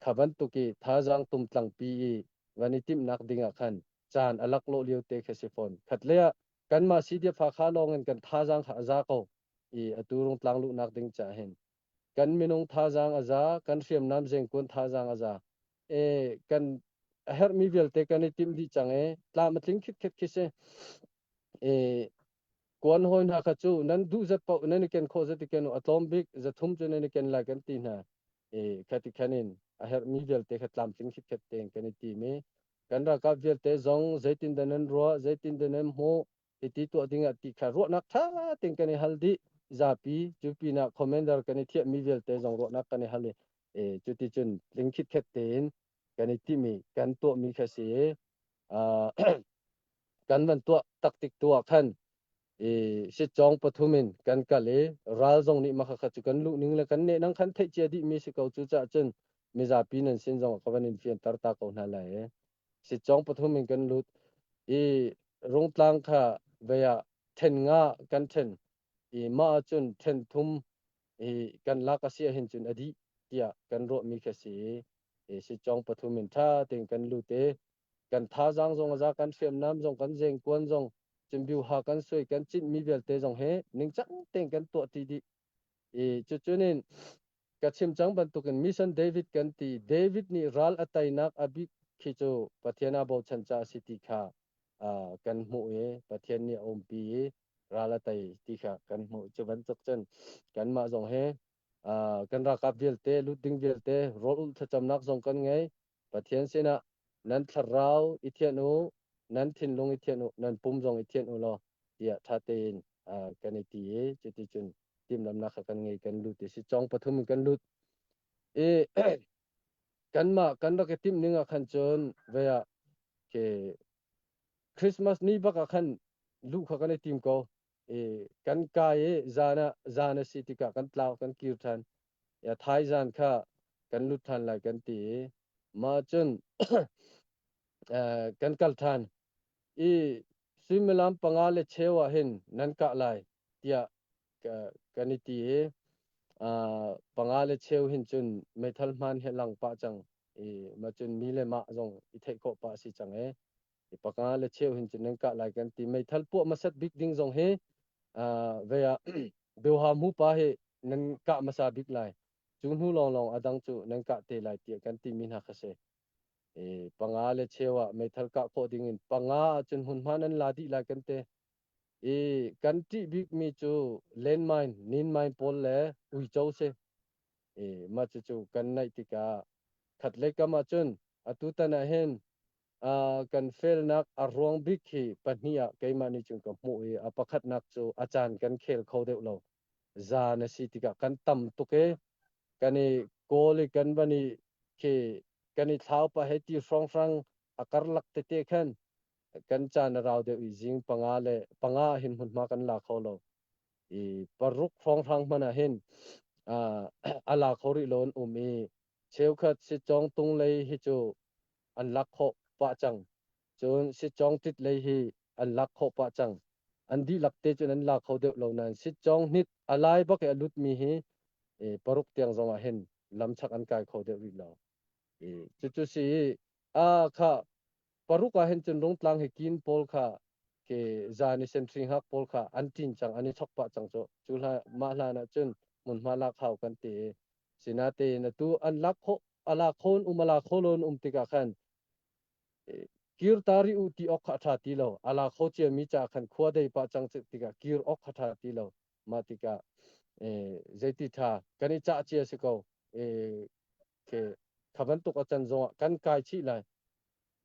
kha bantuk i thazaang tum tlangpi i van i timhnak dingah khan caan a laklawh lio te kha si fawn. Khatlei ah kanmah C D F Hakha lawng in kan thazaang kha a za ko i, atu Rungtlang luhnak ding caah hin kan minung thazaang a za, kan hriamnam zengkuan thazaang a za. E, kan a herhmi vialte kan i timh dih cang e, tlam a tling khitkhet khi si. E, kuan hawi hna kha cu nan duh zat paoh, nan i ken khawh zat i ken u, a tlawm bik zathum cu nan i ken lai kan ti hna. E, kha ti khan in a herhmi vialte kha tlamtling khitkhet tein kan i tim i, kan ralkap vialte zong zeitindah nan ruah, zeitindah nan hmuh, hiti tuah dingah ti kha ruahnak ṭha tein kan i hal dih. Zapi, cu pinah commander kan i thiahmi vialte zong ruahnak kan i hal i, e, cuticun tling khitkhet tein kan i timh i kan tuahmi kha si. Aa, kan van tuah taktik tu ah khan, i, sitcawng pathum in kan kal i, ral zong nih makha kha cu kan luh ning le kan neh nang khan theih cia dihmi si ko, cucaah cun mizapi nan sin zong ka van in fianter ta ko hna lai. Sitcawng pathum in kan lut i, Rungtlang kha vei ah ṭhen nga kan ṭhen i, mah ahcun ṭhen thum i kan lak a si ahhin cun a dih tiah kan ruahmi kha si. I, sitcawng pathum in ṭha tein kan lut i, kan thazaang zong a za, kan hriamnam zong, kan zengkuan zong, cun biuha kan soi, kan cin mi vialte zong he ningcang teng kan tuah ti dih. I, cucu nin ka chim cang bantukin Mission David kan ti, David nih ral a tainak a bik khi cu Pathian a bochan ca a si ti kha, aa, kan hmuh i, Pathian nih a umpi i, ral a tai ti kha kan hmuh. Cu bantuk cun kanmah zong he, aa, kan ralkap vialte, lut ding vialte, rawl ulh thlacamnak zong kan ngei. Pathian sinah nan thlarau i thianh uh, nan thinlung i thianh uh, nan pum zong i thianh uh law, tiah ṭha tein, aa, kan i ti i, cuticun timhlamhnak kha kan ngei kan lut i, sicawng pathum in kan lut i, kanmah kan rak i timh ning ah khan cun vei ah, okay, Christmas ni bak ah khan luh kha kan i tim ko. I, kan kai i zan ah, zan a si tikah kan tlau, kan kir ṭhan. Ya, thaizan kha kan lut ṭhan lai kan ti i, mah cun, eh, kan kal ṭhan. I, suimilam panga le cheu ah hin nan kah lai, tiah ka, kan i ti i, aa, panga le cheu hin cun meithal hmaan he lang pah cang i, mah cun mi le mah zong i theih khawh pah a si cang e. I, panga le cheu hin cun nan kah lai kan ti. Meithal puah masat bik ding zong hi, aa, vei ah, biuha hmupa hi nan kah masa bik lai. Cu hnu lawnglawng a dang cu nan kah te lai, tiah kan timi hna kha si. I, panga le cheu ah meithal kah khawh dingin panga ah cun hmunhma nan la dih lai kan ti. I, kan ṭih bikmi cu landmine, ninmine pawl le uico si. I, mah cucu kan naih tikah khatlei kam ah cun atu tan ah hin, aa, kan felnak a ruang bik hi pahnih ah keimah nih cun ka hmuh i, a pakhatnak cu a caan kan khel kho deuh lo. Zan a si tikah kan tam tuk i, kan i kawl i, kan van i khi, kan i thlau pah hei ti hrawnghrang a karlak tete khan kan caan a rau deuh i, zing panga le panga ah hin hmunhma kan la kho lo. I, paruk hrawnghrang hmanh ah hin, aa, a la kho rih lo an um i, cheukhat sicawng tunglei hi cu an lak khawh pah cang. Cun sicawng ṭitlei hi an lak khawh pah cang. An dihlak te cun an la kho deuh lo nain, sicawng hnit a lai bak i a lutmi hi, i, paruk tiang zongah hin lamchak an kai kho deuh rih lo. I, cucu si i, a kha paruk ah hin cun rungtlang hi kin pawl kha, khi zan i sentri hngak pawl kha an ṭin cang, an i chok pah cang cu. Cu hla, mah hlan ah cun hmunhma lak hau kan ti i, sinatein atu an lak khawh, a la kho an um, a la kho lo an um tikah khan, eh, kir ta rih uh ti awk kha a ṭha ti lo. A la kho ciami caah khan khua dei pah cang cih tikah kir awk kha a ṭha ti lo. Mah tikah, eh, zeiti ṭha kan i cah cia si ko. Eh, khi kha bantuk a can zongah kan kai chih lai.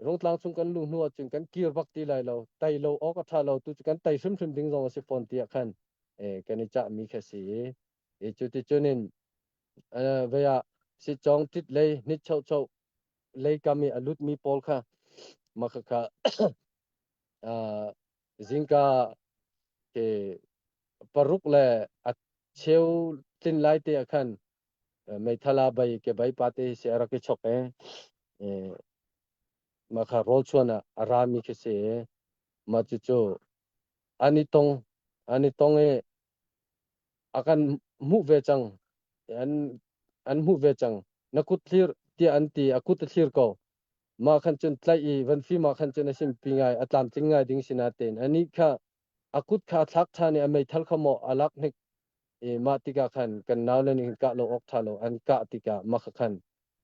Rungtlang chung kan luh hnu ahcun kan kir bak ti lai lo, tai lo, awk a ṭha lo, tu cu kan tai hrimhrim ding zong a si fawn tiah khan, eh, kan i cahmi kha si. Eh, cuticun in, eh, vei ah sicawng ṭitlei, hnit chohchoh lei kam i a lutmi pawl kha, mah kha kha, ah, zingka, eh, paruk le a cheu tlin lai te ah khan, eh, meithal a bei, ke bei pa te hi si a rak i chok e. Eh, mah kha rawl chuan ah a rami khi si e. Mah cucu an i tong, an i tong i a kan hmuh ve cang, an, an hmuh ve cang. Na kut thlir, tiah an ti, a kut a thlir ko. Mah khan cun tlaih i van fim ah khan cun a simpi ngai, a tlamtling ngai ding sinatein anih kha a kut kha a thlak ṭhan i a meithal kha maw a lak hnik i, mah tikah khan kan nau le nih hin kah lo awk ṭha lo an kah tikah mah kha khan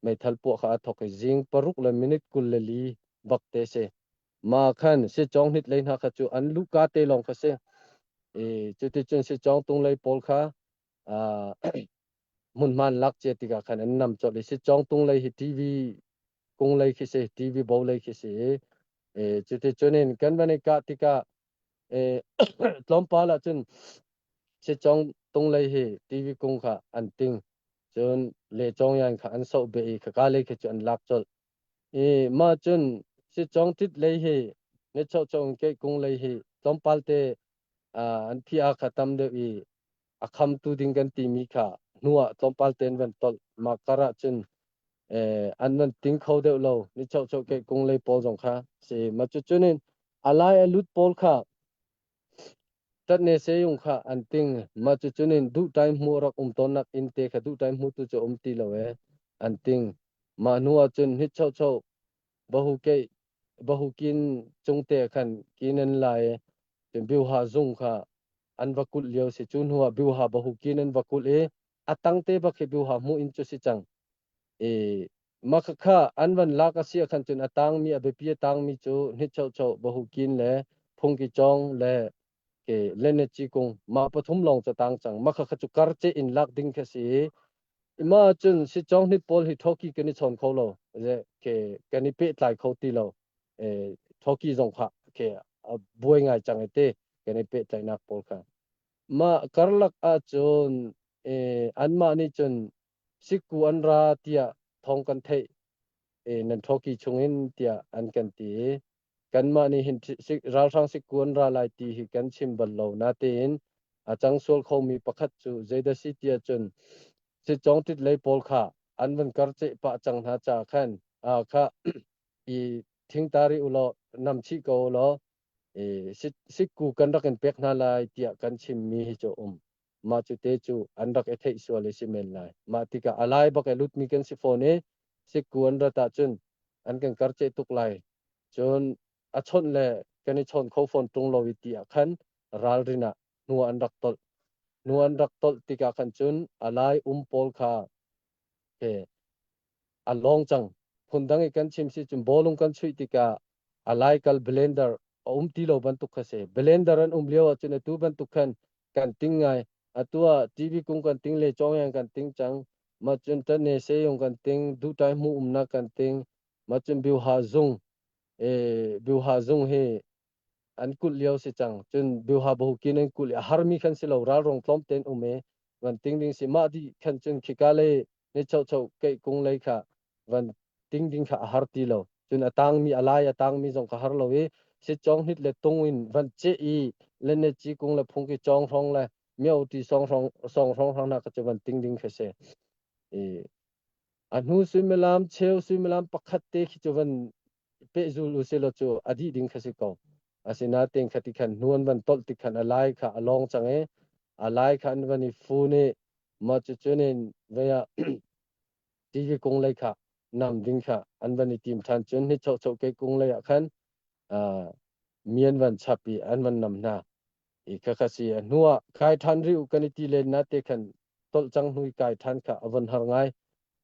meithal puah kha a thok i, zing paruk le minit kul le li bak te si. Mah khan sicawng hnit lei hna kha cu an luhka te lawng kha si. I, cuticun sicawng tunglei pawl kha, aa, hmunhma an lak cia tikah khan an nam colh i, sicawng tunglei hi T V kung lei khi si, T V bo lei khi si. Eh, cuticun in kan van i kah tikah, eh, tlawmpal ah cun sicawng tunglei hi T V kung kha an ting. Cun le cawng yan kha an sauh beh i, khaka lei khi cu an lak colh. I, mah cun sicawng ṭitlei hi, ni chohchoh in keih kung lei hi tlawmpal te, aa, an phia kha tam deuh i, a khamtu ding kan timi kha hnuah tlawmpal tein van tolh. Mah karah cun, eh, an van ting kho deuh lo, ni chohchoh keih kung lei pawl zong kha si. Mah cucun in a lai a lut pawl kha tat ne se yung kha an ting. Mah cucun in duhtai hmu rak um tawnnak inn te kha duhtai hmutu cu um ti lo e, an ting. Mah hnuah cun hnit chohchoh bahu keih Bahukin cungte khan kin an lai, cun Biuha zung kha an va kulh lio si. Cu hnuah Biuha Bahukin an va kulh i, a tangte bak hi Biuha hmuh in cu si cang. I, mah kha kha an van lak a si ah khan cun a tangmi, a biapi a tangmi cu hnitchohchoh Bahukin le Phungki Cawng le ke Lenetci kung mah pathum lawng cu a tang cang. Mah kha kha cu karceh in lak ding kha si. I mah cun si cawng hnit pawl hi thawki kan i chawn kho lo, ze ke kan i pehtlai kho ti lo. E, thawki zong kha ke a buai ngai cang i te kan i pehtlaihnak pawl kha. Mah karlak ah cun, e, anmah nih cun sikku an ra tiah thawng kan theih, e, nan thawki chungin tiah an kan ti. Kanmah nih hin thi-, sik-, ralhrang sikku an ra lai ti hi kan chim bal lo. Natein a cang sual khomi pakhat cu zeidah si tiah cun, si cawng ṭitlei pawl kha an van karceh pah cang hna caah khan, aa, kha i thingtar i u law, nam chih ko u law, i si-, sikku kan rak in pek hna lai tiah kan chimmi hi cu a um. Mah cu te cu an rak i theih sual i si men lai. Mah tikah a lai bak i lutmi kan si fawn i sikku an rat ahcun an kan karceh tuk lai. Cun a chawnh le kan i chawn kho fawn ṭung lo i ti ah khan ralrin ah hnu an rak tolh. Hnu an rak tolh tikah khan cun a lai um pawl kha he a lawng cang. Phundang i kan chim si cun bawlung kan chuih tikah a lai kal blender a um ti lo bantuk kha si. Blender an um lio ahcun atu bantuk khan kan ting ngai. Atu ah T V kung kan ting le cawngyang kan ting cang. Mah cun ṭan ne seyung kan ting, duhṭai hmuh umnak kan ting. Mah cun Biuha zung, e, Biuha zung hi an kulh lio si cang. Cun Biuha Bahukin an kulh i a harmi khan si lo, ralrung tlawmte an um i van ting ding si. Mah dih khan cun khika lei hnitchohchoh keih kung lei kha van ting ding kha a har ti lo. Cun a tangmi, a lai a tangmi zong kha har lo i si cawng hnit le tung in van ceh i Lenetci kung le Phungki Cawng hrawng le Myohti Sawng hrawng, Sawng hrawng hrang hna kha cu van ting ding kha si. I, a hnu suimilam, cheu suimilam pakhat te khi cu van pehzul u si lo cu a dih ding kha si ko. Asinain kha ti khan hnu an van tolh tik khan a lai kha a lawng cang i a lai kha an van i fun i mah cu cun in vei ah T V kung lei kha nam ding kha an van i tim ṭhan cun hnitchohchoh keih kung lei ah khan, aa, mi an van chap i an van nam hna. I kha kha si a hnuah kai ṭhan rih u kan i ti le natein khan tolh cang hnu i kai ṭhan kha a von har ngai.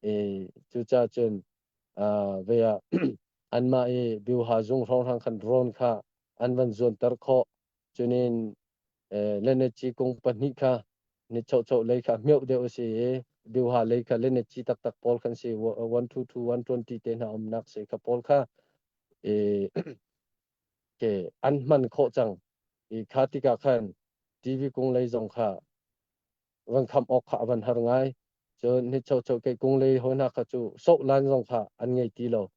I cucaah cun, aa, vei ah anmah i Biuha zung hrawnghrang khan drone kha an van zuanter khawh. Cun in, eh, Lenetci kung pahnih kha hnitchohchoh lei kha hmioh deuh a si i, Biuha lei kha Lenetci taktak pawl khan si, wa-, one two two, one twenty te hna umnak si kha pawl kha, eh, ke an hman khawh cang. I kha tikah khan T V kung lei zong kha van khamh awk kha a van har ngai. Cun hnitchohchoh keih kung lei hawi hna kha cu sohlan zong kha an ngei ti lo.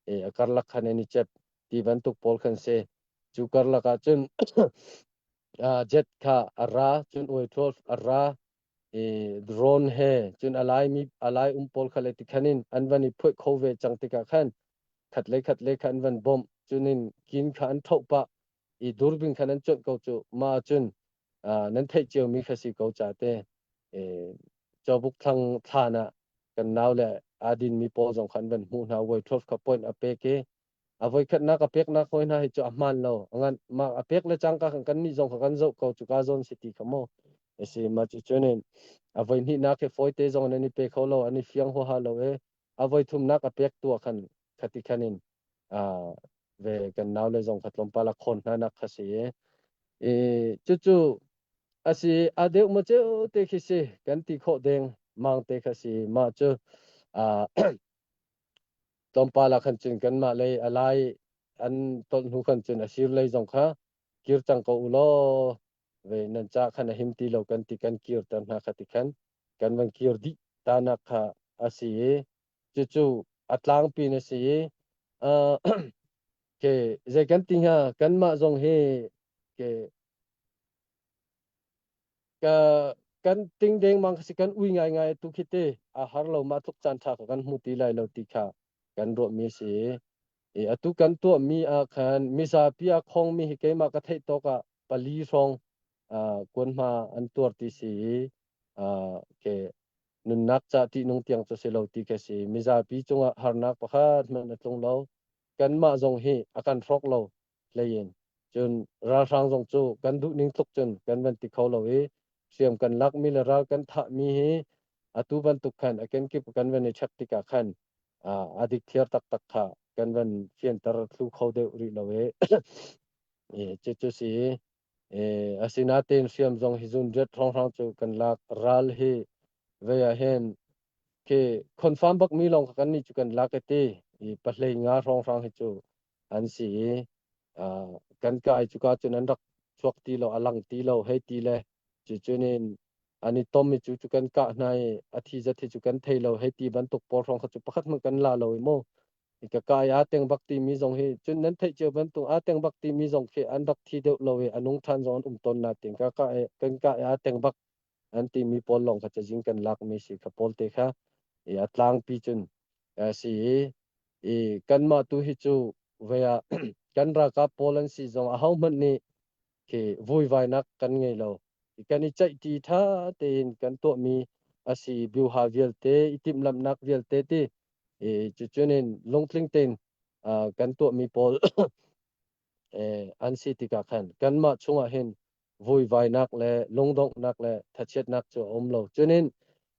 E, a karlak khan an i cep ti bantuk pawl khan si. Cu karlak ah cun, aa, jet kha a ra, cun Y twelve a ra, e, drone he, cun a lai mi, a lai um pawl kha le ti khan in an van i phuih kho ve cang tikah khan khat le khat le kha an van bawmh, cun in kin kha an thoh pah, i durbin khan an cuanh ko cu, mah cun, aa, nan theih ciomi kha si ko ca te. E, Cawbuk thlang thlan ah kan nau le aa dinmi pawl zong khan van hmuh hna, Y twelve kha point a pek i, a voikhatnak a peknak hawi hna hi cu a hmaan lo. A ngan, mah a pek le cangka khan kannih zong kha kan zoh ko, cuka zawn si ti kha maw? A si, mah cu cun in a voi hnihnak hi fawite zong nan i pe kho lo, an i fiang huaha lo e. A voi thumnak a pektu ah khan kha ti khan in, aa, ve kan nau le zong kha tlawmpal a khawn hnanak kha si. I, cucu a si, a deuh maw ceu te khi si kan ti khawh deng mang te kha si. Mah cu, aa, tlawmpal ah khan cun kanmah lei a lai an tolh hnu khan cun a sir lei zong kha kir cang ko u law, ve nan ca khan a him ti lo kan ti, kan kirter hna kha ti khan kan van kir dih tanak kha a si i, cucu a tlangpi na si i, aa, ke zei kan ti hnga, kanmah zong hi ke ka, kan ting dengmang kha si, kan ui ngaingai, atu khi te a har lo, mah tluk caan ṭha kha kan hmu ti lai lo ti kha kan ruahmi a si. I, atu kan tuahmi ah khan mizapi a khongmi hi keimah ka theih tawk ah pali hrawng, aa, kuanhma an tuar ti si i, aa, ke nunnak ca ṭihnung tiang cu si lo ti kha si. Mizapi cungah harnak pakhat hmanh a tlung lo. kanmah zong hi a kan hrawk lo hlei in, cun ralhrang zong cu kan duh ning tluk cun kan van ti kho lo i, hriam kan lakmi le ral kan thahmi hi atu bantuk khan a kan kip kan van i check tikah khan, aa, a dik thiar taktak kha kan van fianter thlu kho deuh rih lo i, i, cucu si i, i, asinain hriam zong hi zun riat hrawnghrang cu kan lak, ral hi vei ah hin khi confirm bakmi lawng kha kannih cu kan lak i ti, i, pahlei nga hrawnghrang hi cu an si i, aa, kan kai cu ka cun an rak chuak ti lo, a lang ti lo, hei ti le, cucu nin an i tom i cu cu kan kah hna i, a thi zat hi cu kan thei lo, hei ti bantuk pawl hrawng kha cu pakhat hmanh kan la lo i maw? I ka kah i aa teng bak timi zong hi, cun nan theih cio bantuk aa teng bak timi zong khi an rak thi deuh lo i, a nung ṭhan zong an um tawn nain ka kah i, kan kah i aa teng bak an timi pawl lawng kha cazin kan lakmi si kha pawl te kha, i, a tlangpi cun a si i, i, kanmah tu hi cu vei ah kan ralkap pawl an si zong ahohmanh nih khi vuivainak kan ngei lo. I, kan i ceih ti ṭha tein kan tuahmi a si, biuha vialte, i timhlamhnak vialte ti, i, cucu nin lungtling tein, aa, kan tuahmi pawl, eh, an si tikah khan kanmah chungah hin vuivainak le lungdonghnak le thachiatnak cu a um lo. Cunin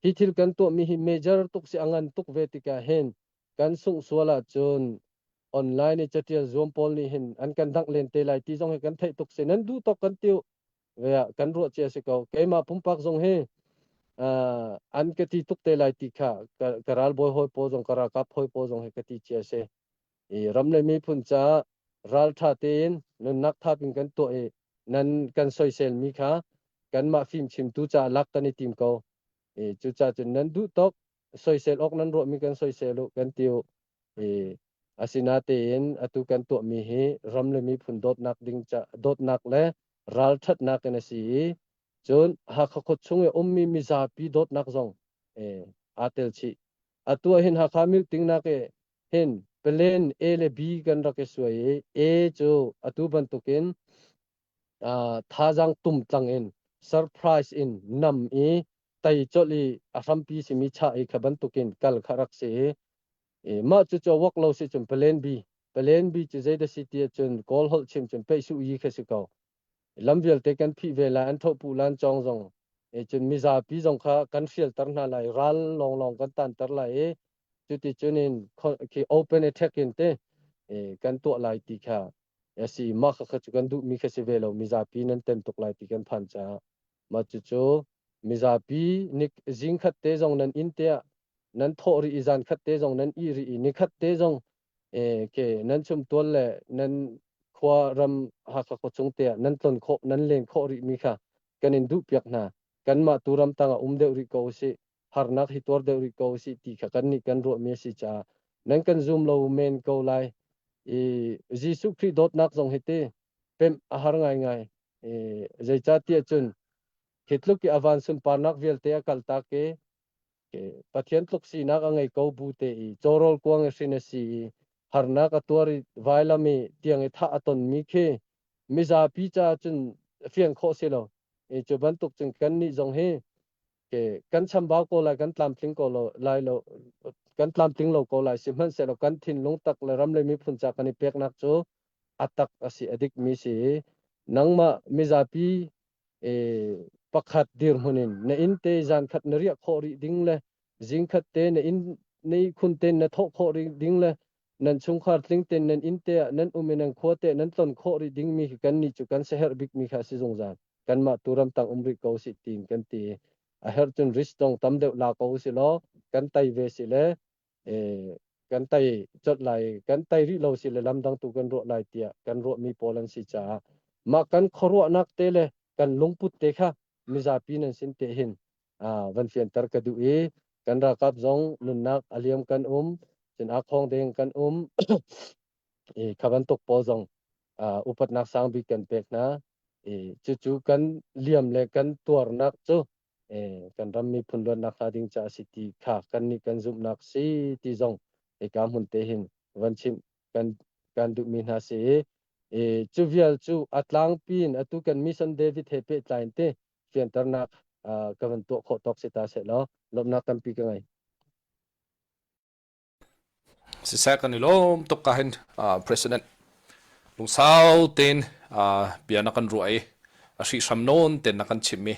hi thil kan tuahmi hi major tuk si, a ngan tuk ve tikah hin kan sungh sual ah cun online i caṭial zuam pawl nih hin an kan dangh len te lai ti zong hi kan theih tuk si, nan duh tawk kan ti uh. Vei ah kan ruah cia si ko. Keimah pumpak zong hi, aa, an ka ti tuk te lai ti kha ka, ka ralbawi hawi pawl zong, ka ralkap hawi pawl zong hi ka ti cia si. I, ram le miphun caah ralṭha tein nunnak thap in kan tuah i, nan kan soiselmi kha kanmah fimchimtu caah lak kan i tim ko. I, cucaah cun nan duh tawk soisel awk nan ruahmi kan soisel uh kan ti uh. I, asinain atu kan tuahmi hi ram le miphun dawtnak ding ca, dawtnak le ralṭhatnak in a si i, cun Hakha khuachung i a ummi mizapi dawtnak zong, eh, aa tel chih. Atu ah hin Hakha miltingnak i hin plan A le B kan rak i suai i, A cu atu bantukin, aa, thazaang tum tlang in surprise in nam i tei colh i a hrampi simi chah i kha bantukin kal kha rak si i, i, mah cucu a work lo si cun plan B, plan B cu zeidah si ti ahcun Kawl holh chim cun peih suh i kha si ko. Lam vialte kan phih ve lai, an ṭhoh puh lai an cawng zong, i, cun mizapi zong kha kan hrialter hna lai, ral lawnglawng kan tanter lai i, cuticun in kho-, khi open attack in te, i, kan tuah lai ti kha a si. Mah kha, kha cu kan duhmi kha si ve lo, mizapi nan tem tuk lai ti kan phan caah. Mah cucu mizapi nik zing khat te zong nan inn te ah nan thawh rih i, zan khat te zong nan ih rih i, ni khat te zong, eh, ke nan chumtual le nan khua ram Hakha khuachung te ah nan tlon khawh, nan len khawh rihmi kha kan in duh piak hna. Kanmah tu ramtang ah um deuh rih ko usih, harnak hi tuar deuh rih ko usih ti kha kannih kan ruahmi a si caah nan kan zum lo men ko lai. I, Jesuh Khrih dawtnak zong hi ti pemh a har ngaingai. I, zeicahtiah cun khi tluk i a van sunparnak vialte a kaltak i, i, Pathian tluk sinak a ngei ko bu te i cawrawl kuang i hrin a si i, harnak a tuar i, vailam i tiang i thah a tonmi khi mizapi caah cun fiang khawh si lo. I, cu bantuk cun kannih zong hi, ke, kan chambau ko lai, kan tlamtling ko lo, lai lo, kan tlamtling lo ko lai sihmanhsehlaw kan thinlung tak le ram le miphun caah kan i peknak cu a tak a si, a dikmi si. Nangmah mizapi, eh, pakhat dirhmun in na inn te zan khat na riah khawh rih ding le zing khat te na inn, na ihkhun te na thawh khawh rih ding le nan chungkhar tling tein nan inn te ah nan um i nan khua te nan tlon khawh rih dingmi hi kannih cu kan si herh bikmi kha a si zungzal. Kanmah tu ramtang um rih ko usih tiin kan ti. A herh cun risk dong tam deuh la ko usih law, kan tai ve si le, eh, kan tai colh lai, kan tai rih lo si le lamdang tu kan ruah lai tiah kan ruahmi pawl an si caah mah kan khuaruahnak te le kan lungput te kha mizapi nan sin te hin, aa, van fianter ka duh i, kan ralkap zong nunnak a liam kan um, cun aa khawng deng kan um, i, kha bantuk pawl zong, aa, upatnak sang bik kan pek hna. I, cucu kan liam le kan tuarnak cu, i, kan ram miphun luatnak hnga ding caah a si ti kha kannih kan zumhnak si ti zong, i, ka hmun te hin van chimh kan, kan duhmi hna si i, i, cu vial cu a tlangpi in atu kan Mission David he pehtlai in te fianternak, aa, ka van tuah khawh tawk si ta sehlaw, lawmhnak tampi ka ngei. Siseh, kan i lawm tuk. Ka hin, ah, President Lungsau ten, ah, bia na kan ruah i, a hrihhram nawn ten na kan chimh i,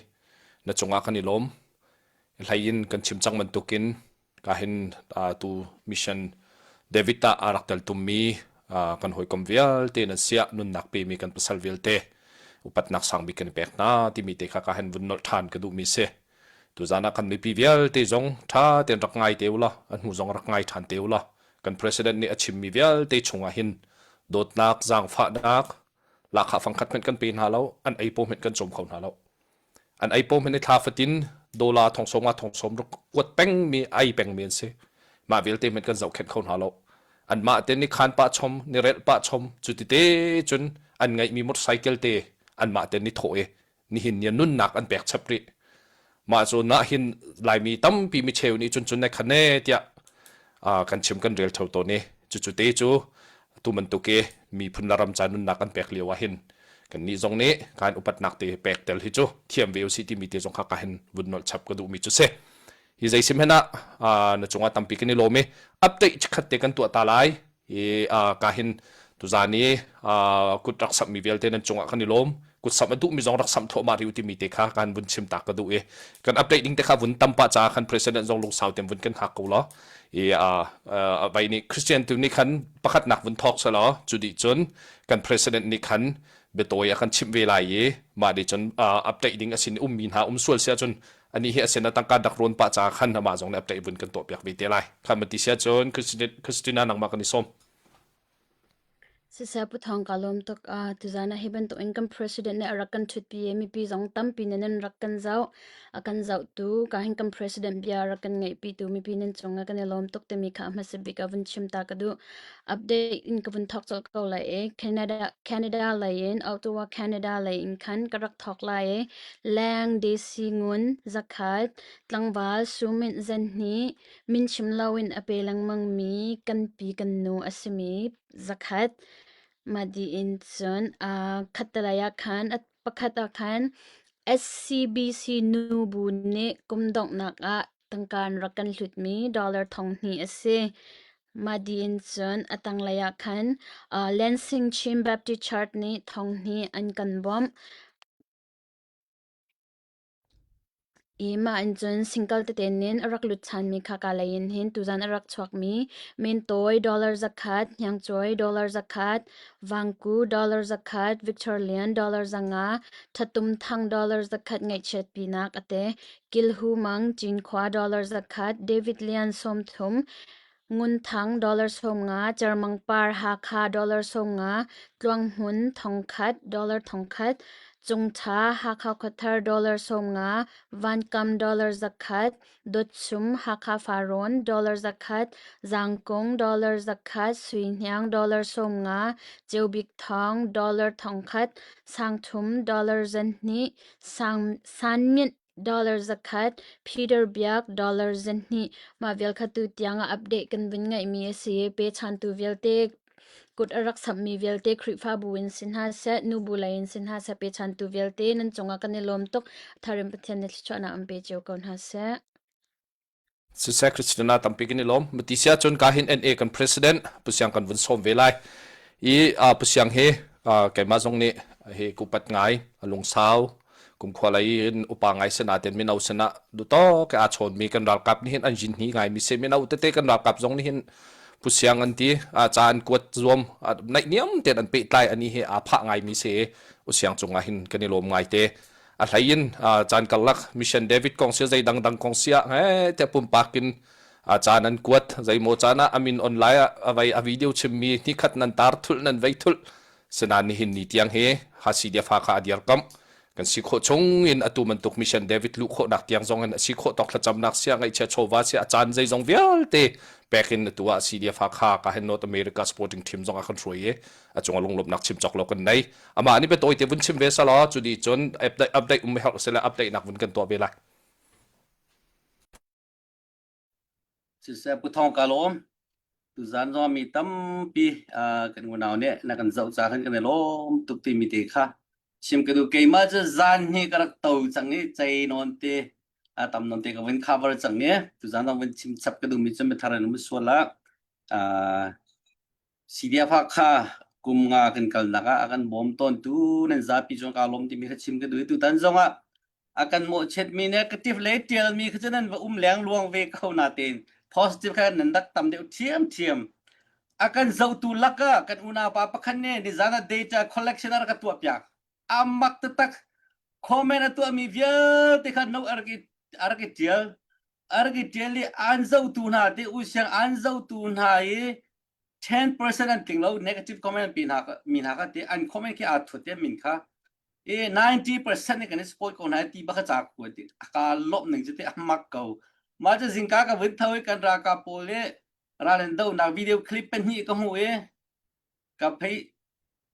na cungah kan i lawm. Hlei in kan chim cang man tukin, ka hin, ah, tu Mission David ah a rak tel tummi, ah, kan hawikom vialte nan siah nunnak pemi kan pasal vialte upatnak sangmi kan i pek hna timi te kha ka hin vun nolh ṭhan ka duhmi si. Tuzan ah kan mipi vialte zong ṭha ten rak ngai te ula, an hmu zong rak ngai ṭhan te ula. Kan President nih a chimmi vialte chungah hin dawtnak, zaangfahnak, lahkhah fangkhat hmanh kan pe hna lo, an ei paoh hmanh kan cawm kho hna lo. An ei paoh hmanh i thla fatin dollar thong sawm nga, thong sawm ruk kuat pengmi, ei pengmi an si. Mah vialte hmanh kan zohkhenh kho hna lo. Anmah ten ni khan pah chom, ni relh pah chom, cuti te cun an ngeihmi motorcycle te anmah ten ni thawh i nihin ni a nunnak an pek chap rih. Mah cu nah hin Laimi tampi mi cheu nih cun cun na khan e tiah, aa, kan chim kan rel tho tawn i, cucu te cu tu man tuk i miphun le ram ca nunnak an pek lio ah hin kannih zong nih kan upatnak te pek tel hi cu thiam ve usih timi te zong kha ka hin vun nolh chap ka duhmi cu si. Hi zei sim hen ah, aa, na cungah tampi kan i lawm i update khat te kan tuah ta lai. I, aa, ka hin tuzan i, aa, kut rak samhmi vialte nan cungah kan i lawm. Kut samh a duhmi zong rak samh thluahmah rih u timi te kha kan vun chim ta ka duh i, kan update ding te kha vun tam pah caah khan President zong Lungsau ten vun kan hngak ko law. I, aa, aa, vai nih Christian tu nih khan pakhatnak vun thawk seh law. Cu dih cun kan President nih khan biatawi a kan chimh ve lai i, mah dih cun, aa, update ding a sin i ummi hna um sual si ahcun, anih hi a sin a tangka dak rawn pah caah khan amah zong nih update vun kan tuahpiak ve te lai. Kha mah ti si ahcun Christi-, Christina, nangmah kan i sawm. Siseh, Pu Thawng, ka lawm tuk. Aa, tuzan ah hi bantuk in kan President nih a rak kan ṭhutpi i mipi zong tampi nih nan rak kan zoh, a kan zohtu, ka hin kan President bia a rak kan ngeihpitu mipi nan cungah kan i lawm tuk timi kha a hmasa bik ah vun chim ta ka duh. Update in ka vun thawk colh ko lai i, Canada, Canada lei in, Ottawa, Canada lei in khan ka rak thawk lai i, Leng D C Ngun zakhat, tlangval Sumit zahnih, min chim lo in a pe lengmangmi kan pi kan nu a simi zakhat. Mah dih in cun, aa, khat te lai ah khan, a pakhat ah khan S C B C Nubu nih kum donghnak ah tangka an rak kan hlutmi dollar thong hnih a si. Mah dih in cun a tanglei ah khan, aa, Lansing Chin Baptist Church nih thong hnih an kan bawmh. I mah in cun single tete nih a rak lut chanmi kha ka lei in hin tuzan a rak chuakmi Mintawi dollar zakhat, Hniangcawi dollar zakhat, Vangku dollar zakhat, Victor Lian dollar zanga, Thatum Thang dollar zakhat ngaihchiatpinak a te, Kilhu Mang Cinkhua dollar zakhat, David Lian sawmthum, Ngun Thang dollar sawmnga, Cermang Par Hakha dollar sawmnga, Tluang Hmun thongkhat dollar thongkhat, Cung Tha Hakha Khuathar dollar sawmnga, Van Kam dollar zakhat, Dot Sum Hakha Faron dollar zakhat, Zang Kung dollar zakhat, Sui Hniang dollar sawmnga, Ceu Bik Thawng dollar thongkhat, Sang Thum dollar zahnih, Sang, San Ngin dollar zakhat, Peter Biak dollar zahnih. Mah vial kha tu tiang ah update kan vun ngeihmi a si. Pe chantu vialte, kut a rak samhmi vialte, Khrihfabu in si hna seh, Nubu lei in si hna seh, pe chantu vialte nan cungah kan i lawm tuk. Tharim Pathian nih thluachuahnak an pe cio ko hna seh. Siseh, Christina, tampi kan i lawm. Mah ti si ahcun ka hin N A kan President Pu Siang kan vun sawm ve lai. I, aa, Pu Siang hi, aa, keimah zong nih hi ka upat ngai, a Lungsau kumkhua lei in upa ngai sinain mino sinah duhtawk i aa chawnmi kan ralkap nih hin an zin hni ngaimi si. Mino tete kan ralkap zong nih hin Pu Siang an ti, aa, ca an kuat zuam, aa, naihniam tein an pehtlai, anih hi aa phah ngaimi si. U Siang cungah hin kan i lawm ngai te. A hlei in, aa, caan karlak Mission David kong si, zei dangdang kong si ah, he, te pumpak in, aa, caan an kuat, zei maw caan ah a min online ah a vai a video chimmi hnikhat nan tar thulh, nan vei thulh. Sinain nihin ni tiang hi ha C D F Hakha a dirkamh. Kan si khawh chung in atu bantuk Mission David luh khawhnak tiang zong in a si khawh tawk thlacamnak si ah, ngaihchia chawva si ah, a caan zeizong vialte pek in atu ah C D F Hakha ka hin North America supporting team zong a kan hruai i a cungah lunglawmhnak chim cawk lo kan nei. Amah nih biatawi te vun chim ve seh law, cu dih cun update, update um herh seh le update nak vun kan tuah ve lai. Siseh, Pu Thawng, ka lawm. Tuzan zong mi tampi, aa, kan unau nih na kan zoh caah khan kan i lawm tuk timi te kha chim ka duh. Keimah cu zan hnih ka rak to cang i, cei nawn te, aa, tam nawn te ka vun cover cang i, tuzan zong vun chim chap ka duhmi cu mithar an um sual ah. CDF ah kha kum nga kan kalnak ah a kan bawm tawntu nan zapi zong ka lawm timi kha chim ka duh i, tutan zongah a kan mawhchet mi negative le tial mi kha cu nan va um leng luang ve ko natein positive kha nan rak tam deuh thiamthiam. A kan zohtu lakah kan unaupa pakhat nih nizan ah data collection a rak a tuah piak. A mak taktak comment a tuahmi vialte kha no a rak i, a rak i tial. A rak i tial i an zohtu hna te, u siang an zohtu hna i ten percent an tling lo, negative comment an pi hna kha, mi hna kha te, an comment khi aa thut te min kha. I ninety percent nih kan i support ko hna ti bak kha ca kua ti. A ka lawmh ning cu te a mak ko. Mah cu zingka ka vun tho i kan ralkap pawl le ral an dohnak video clip pahnih ka hmuh i ka phei,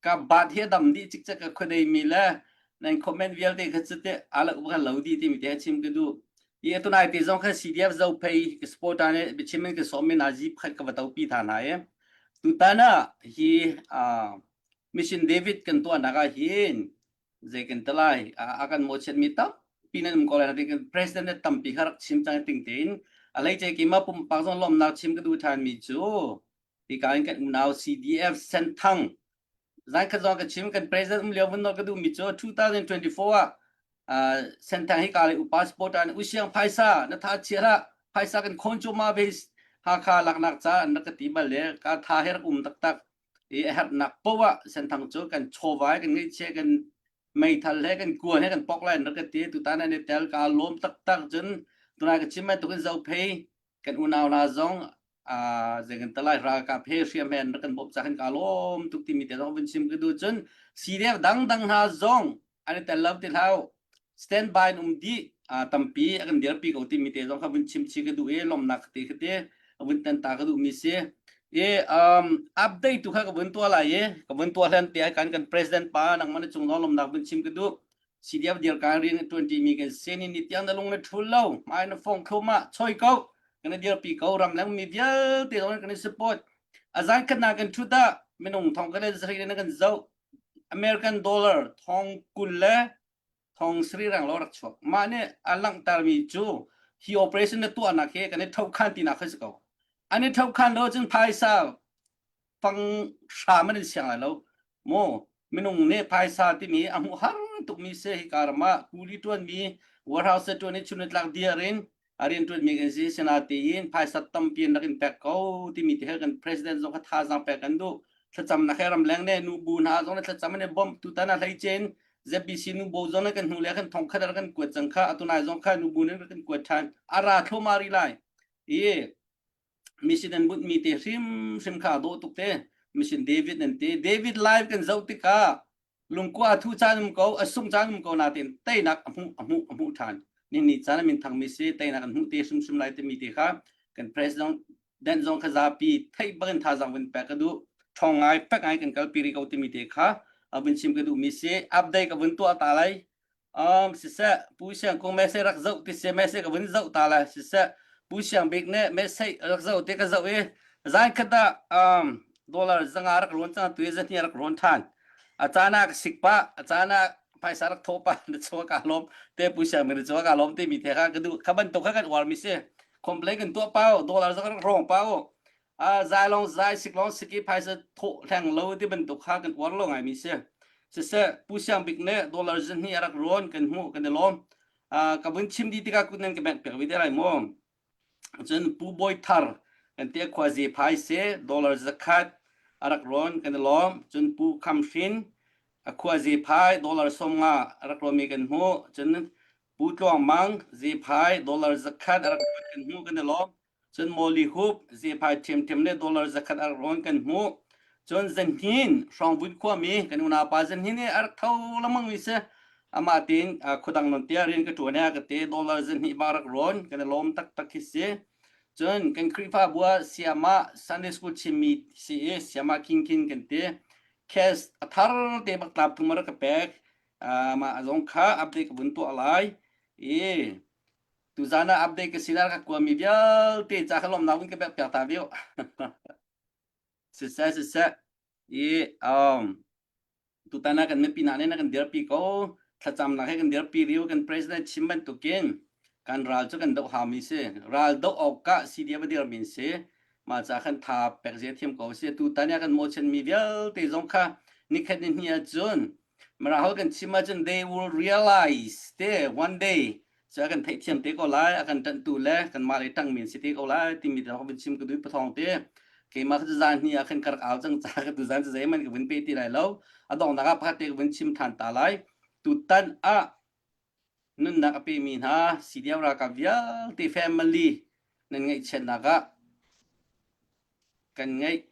ka bat hi a dam dih cikcek ka khuadei mi le nan comment vialte kha cu te a lo bak kha lo dih timi te a chim ka duh. I a tunai te zong kha CDF Zophei ka support a nih, biachim in ka sawm in a zip khat ka va topi ṭhan hna i. Tutan ah hi, aa, Mission David kan tuahnak ah hin zei kan ti lai, aa, a kan mawhchet mi tampi nan um ko lai, kan president nih tampi kha rak chim cang ting tein a hleice keimah pumpak zong lawmhnak chim ka duh ṭhan mi cu hika in kan unau CDF Senthang, zan khat zong ka chim, kan president um lio vun nawl ka duh mi cu two thousand twenty-four ah, aa, Senthang hika le upa support an u siang phaisa na tha chia hlah, phaisa kan khawn cuahmah ve, Hakha laknak ca an rak ka ti bal le ka tha he rak um taktak. I a herhnak paoh ah Senthang cu kan chawva he kan ngaihchia, kan meithal he kan kuan he kan pok lai an rak ka ti. Tutan an i tel ka lawm taktak cun tunai ka chim bantuk in Zophei kan unau hna zong, aa, zei kan ti lai, ralkap he hriam he an rak kan bawmh ca khan ka lawm tuk timi te zong vun chim ka duh. Cun CDF dangdang hna zong an i tel lo ti hlah, standby in um dih, aa, tampi a kan dirpi ko timi te zong kha vun chim chi ka duh i lawmhnak kha te kha te a vun tan ta ka duh mi si. I, um, update tu kha ka vun tuah lai i ka vun tuah hlan te ah kan, kan president pa nangmah na cung zong lawmhnak vun chim ka duh. CDF dirka rian a ṭuanṭi mi kan si, ni tiang na lung na ṭhul lo, hmai na fawng thluahmah, chawi ko, kan i dirpi ko, ramleng mi vialte zong kan i support. A zan khat na kan ṭhut ah minung thongkhat le zahri le na kan zoh, American dollar thong kul le thong sarih rang lo rak chuak. Mah nih a langhter mi cu hi operation na tuahnak hi kan i ṭhokhan tinak kha si ko. An i ṭhokhan lo cun phaisa fang hra man in siang lai lo. Maw, minung nih phaisa timi a hmuh har tuk mi si, hi ka ram ah kuli ṭuan mi, warehouse ṭuan i chun i tlak dir in a rian ṭuan mi kan si, sinatein phaisa tampi an rak in pek ko timi te he kan president zong kha thazaang pek kan duh. Thlacamnak he ramleng nih nubu hna zong nih thlacam an i bawmh, tutan a hleice in ZBC nubu zong nih kan hnu le khan thongkhat a rak kan kuat cang kha, a tunai zong kha nubu nih rak kan kuat ṭhan. A ra thluahmah rih lai. I Mission an bunh mi te hrim hrim kha a dawh tuk te, Mission David nan ti. David live kan zoh tikah lungkua a thuh caan um ko, a sung caan um ko natein teinak a hmuh, a hmuh, a hmuh ṭhan. Nihin caan a min thang mi si, teinak an hmuh te hrim hrim lai timi te kha kan president zong kha zapi theih bak in thazaang vun pek ka duh. Ṭhawng ngai pek ngai kan kalpi rih ko timi te kha a vun chim ka duh mi si. Update ka vun tuah ta lai. Um, siseh, Pu Siang Kung message rak zoh ti si, message ka vun zoh ta lai. Siseh, Pu Siang Bik nih message rak zoh ti ka zoh i, zan khat ah, um, dollar zanga rak rawn cang, tui zahnih rak rawn ṭhan. A caan ah ka sik pah, a caan ah phaisa rak thawh pah, na chuak a lawm te, Pu Siang Bik na chuak a lawm te mi te kha ka duh, kha bantuk kha kan uar mi si. Complain kan tuah pah u, dollar zanga rak rawng pah u. A, zai lawng zai, sik lawng sik i phaisa thawh hleng lo ti bantuk kha kan uar lo ngai mi si. Siseh, Pu Siang Bik nih dollar zahnih a rak rawn kan hmuh, kan i lawm. A, ka vun chim dih tikah kut nan ka bengh piak ve te lai maw? Cun Pu Bawi Thar kan ti, a khua Zephai si, dollar zakhat a rak rawn kan i lawm. Cun Pu Kham Hrin, a khua Zephai, dollar sawmnga a rak rawn mi kan hmuh. Cun Pu Tluang Mang, Zephai, dollar zakhat a rak rawn kan hmuh, kan i lawm. Cun Mawli Hup, Zephai ṭhiamṭhiam nih dollar zakhat a rak rawn kan hmuh. Cun Zahnin, Hrawngvun khuami kan unaupa Zahnin nih a rak tho lengmang mi si. Amah tein, aa, khuadang nawn te ah rian ka ṭuan i a ka ti, dollar zahnih bak rak rawn, kan i lawm taktak hi si. Cun kan Khrihfabu ah siamah, Sunday school chimmi si i, siamah King Kin kan ti. Cash a thar te bak tlap thum a rak ka pek. Aa, mah zong kha update ka vun tuah lai. I, tuzan ah update ka sinak ka kuami vialte ca kha lawmhnak vun ka bek piak ta viau. Siseh, siseh. I, um, tutan ah kan mipi hna nih na kan dirpi ko, thlacamnak he kan dirpi rih u, kan president chim bantukin kan ral cu kan doh hau mi si. Ral doh awkah CDF a dir mi si. Mah ca khan tha pek zia thiam ko si, tu tan a kan mawhchian mi vialte zong kha nikhat ni hnih ah cun Mara hol kan chim ahcun they will realize te one day. Cu a kan theihthiam te ko lai, a kan ṭanhtu le kanmah le ṭangmi an si te ko lai timi te hong chim ka duh pathawng te. Keimah kha zan hnih a khan ka rak au cang caah ka tu zan cu zeiman ka vun pe ti lai lo. A donghnak ah pakhat te ka vun chim ṭhan ta lai. Tutan ah nunnak a pemi hna, C D F ralkap vialte family nan ngaihchiatnak ah kan ngaih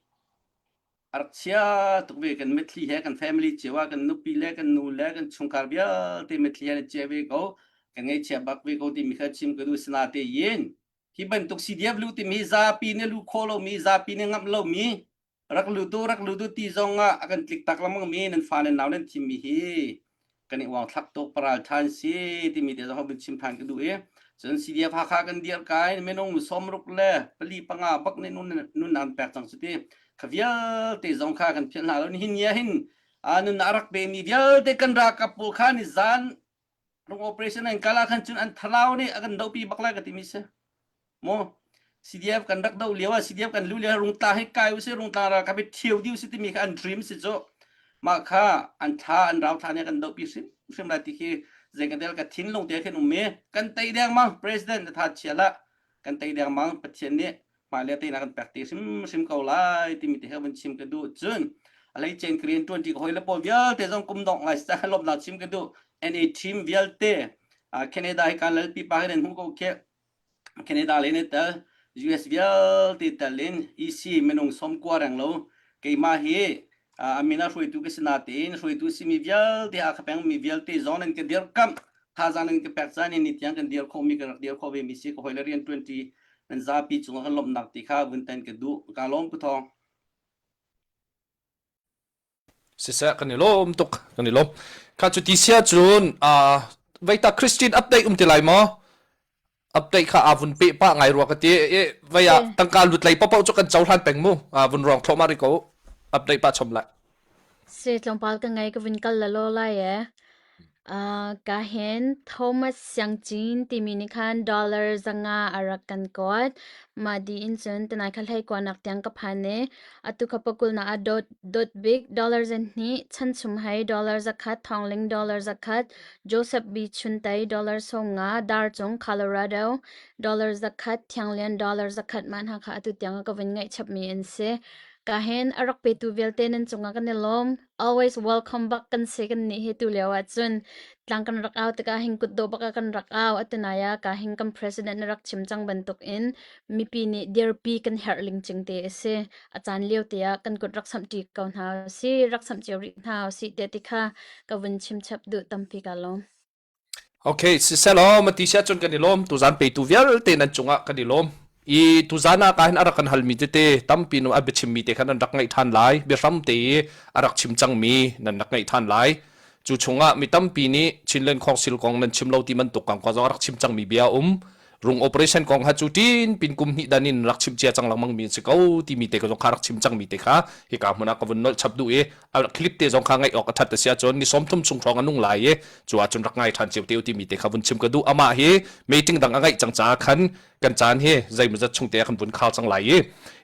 a rak chia tuk ve. Kan mitthli he kan family cio ah kan nupi le kan nu le kan chungkhar vialte mitthli he na chia ve ko. Kan ngaihchia bak ve ko timi kha chim ka duh. Sinatein hi bantuk C D F luh timi hi zapi nih luh khawh lomi, zapi nih ngamh lomi, rak lut uh, rak lut uh ti zongah a kan tliktak lengmangmi nan fa nan nau nan thimmi hi kan i uang thlak tuk paral ṭhan si timi te zong a vun chim ṭhan ka duh i, cun C D F Hakha kan dirhka in minung sawmruk le pali panga bak nih nun, nun an pek cang cu ti kha vialte zong kha kan phial hna lo. Nihin ni ah hin, aa, nun a rak pemi vialte kan ralkap pawl kha nizan rung operation an kal ah khan cun an thlarau nih a kan dohpi bak lai ka timi si. Maw, C D F kan rak doh lio ah, C D F kan luh lio ah, rungtlang hi kai u si, rungtlang ralkap hi ṭhio dih u si timi kha an dream si cu. Mah kha an thla, an rau thla nih a kan dohpi hrim hrim lai ti khi zei kan tel ka thinlung te khin um i kan tei deng mang, President a tha chia lah kan tei deng mang, Pathian nih hmailei te nak kan pek te hrim hrim ko lai timi te he van chim ka duh. Cun a lei cen Korean twenty ka hawile pawl vialte zong kum dawng lai sa lawmhnak chim ka duh. N A team vialte, aa, Canada hi kan lalpi pa hi nan hmuh ko kheh. Canada le na tel, U S vialte tel in E C minung sawmkua reng lo. Keimah hi, aa, a min a hruaitu ka si natein hruaitu simi vialte, a kha pengmi vialte zong nan ka dirkamh. Thazang nan ka pek caan in nitiang kan dir khawhmi, kan rak dir khawh ve mi si ka hawile rian twenty nan zapi cungah kan lawmhnak ti kha vun tan ka duh. Ka lawm ka thawng. Siseh, kan i lawm tuk, kan i lawm. Kha cu ti sia cun, aa, veita Christian update um ti lai maw? Update kha aa vun peh pah ngai rua ka ti. Eh, vei ah tangka lut lei paoh cu kan cohlan peng mu. Aa, vun rawng thluahmah rih ko. Update pah chom lai. Si, tlawmpal ka ngei, ka vun kal lalo lai e. Aa, ka hin Thomas Siangcin timi nih khan dollar zanga a rak kan kawt. Mah dih in cun tanai kha hleikuanak tiang ka phan i atu kha pakulnak ah dot, dot bik dollar zahnih, Chan Chum Hai dollar zakhat, Thawng Ling dollar zakhat, Joseph B Chun Tei dollar sawmnga, Dar Cung, Colorado dollar zakhat, Thiang Lian dollar zakhat, mah hna kha atu tiang ah ka vun ngaihchapmi an si. Ka hin a rak petu vialte nan cungah kan i lawm. Always welcome back kan si kannih hi tu lio ahcun. Tlang kan rak au tikah hin kutdawh bak ah kan rak au. Atu nai ah ka hin kan president na rak chim cang bantuk in mipi nih dirpi kan herh ling cing te a si. A caan lio te ah kan kut rak samh ṭi ko hna u si, rak samh cio rih hna u si tiah ti kha ka vun chim chap duh. Tampi ka lawm. Okay, siselaw, mah ti sia cun kan i lawm, tuzan petu vialte nan cungah kan i lawm. I tuzan ah ka hin a rak kan halmi tete tampi nu a biachimmi te khan nan rak ngaih ṭhan lai, biahram te i a rak chim cangmi nan rak ngaih ṭhan lai. Cu chungah mi tampi nih Chinland Council kong nan chim lo ti bantuk kangkua zong a rak chim cangmi bia a um. Rung operation kong ha cu ṭin pin kum hnih dan in rak chimh cia cang lengmang mi an si ko timi te ka zong kha rak chim cangmi te kha hika hmun ah ka vun nolh chap duh i, a clip te zong kha ngaih awk a ṭhat a si ahcun ni sawmthum chung hrawng a nung lai i, cu ahcun rak ngai ṭhan cio te u timi te kha vun chim ka duh. Amah hi meeting dang a ngaih cang caah khan kan caan hi zeimawzat chung te ah kan vun khal cang lai i,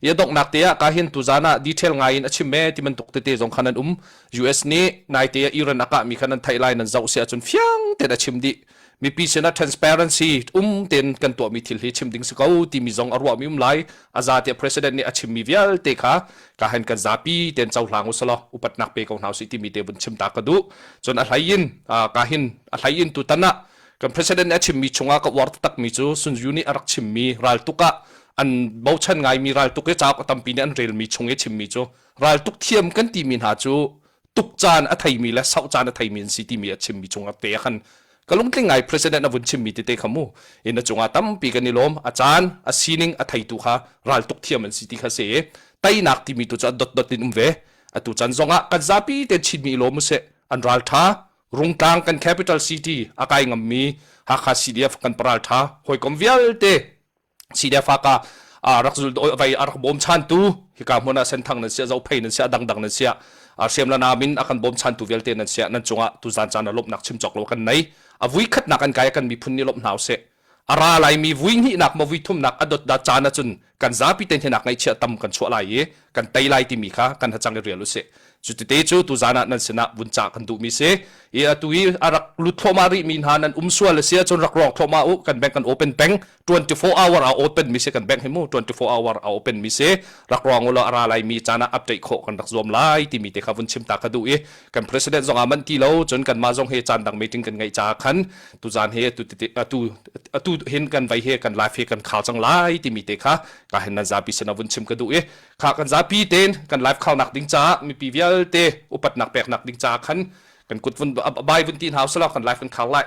i a donghnak te ah ka hin tuzan ah detail ngai in a chim me ti bantuk tete zong kha nan um. U S nih naite ah Iran a kahmi kha nan theih lai, nan zoh si ahcun fiang tein a chim dih. Mipi sinah transparency um tein kan tuahmi thil hi chim ding si ko timi zong a ruahmi um lai. A zate president nih a chimmi vialte kha ka hin kan zapi tein cohlang u sih law, upatnak pe ko hna u sih timi te vun chim ta ka duh. Cun a hlei in, aa, ka hin a hlei in tutan ah kan president nih a chimmi chungah ka uar taktakmi cu Sun Tzu nih a rak chimmi raltuk ah an bochan ngaimi raltuk i cauk a tampi nih an relmi chung i a chimmi cu raltuk thiam kan timi hna cu tuk caan a theimi le sauh caan a theimi an si timi a chimmi chungah te khan ka lungtling ngai. President a vun chimmi tete kha mu in a cungah tampi kan i lawm. A caan, a sining a theitu kha raltuk thiam an si ti kha si. Teinak timi tu cu a dotdot in um ve. Atu caan zongah kan zapi tein Chinmi i lawm u sih. An ralṭha, rungtlang kan capital city a kai ngammi Hakha C D F kan paralṭha, hawikom vialte C D F Hakha, aa, rak zulh, vai a rak bawmchantu, hika hmun ah Senthang nan siah, Zophei nan siah, dangdang nan siah, aa, hriamnam in a kan bawmchantu vialte nan siah, nan cungah tuzan caan a lawmhnak chim cawk lo kan nei. A vui khatnak an kai a kan miphun nih lawmh hna u sih. a ra lai mi vui hnihnak maw vui thumnak a dot dah caan ahcun kan zapi te hnenak ngaihchiah tam kan chuah lai i kan tei lai timi kha kan hacang i rial u sih. Cutite cu tuzan ah nan sinah vun cah kan duhmi si. I atu i a rak lut thluahmah rihmi hna nan um sual a si ahcun rak ruang thluahmah u, kan bank kan open peng, twenty four hour a open mi si kan bank hi mu, twenty four hour a open mi si. Rak ruang u law a ra lai mi caan ah update khawh kan rak zuam lai timi te kha vun chim ta ka duh i kan president zong aa manh ti lo, cun kanmah zong he caan dang meeting kan ngeih caah khan tuzan he atu, atu, atu hin kan vai he kan live he kan khal cang lai timi te kha ka hin nan zapi sinah vun chim ka duh i kha kan zapi tein kan live khalnak ding caah mipi vialte upatnak peknak ding caah khan kan kut vun a, a bai vun ti hna u sih law kan live kan khal lai.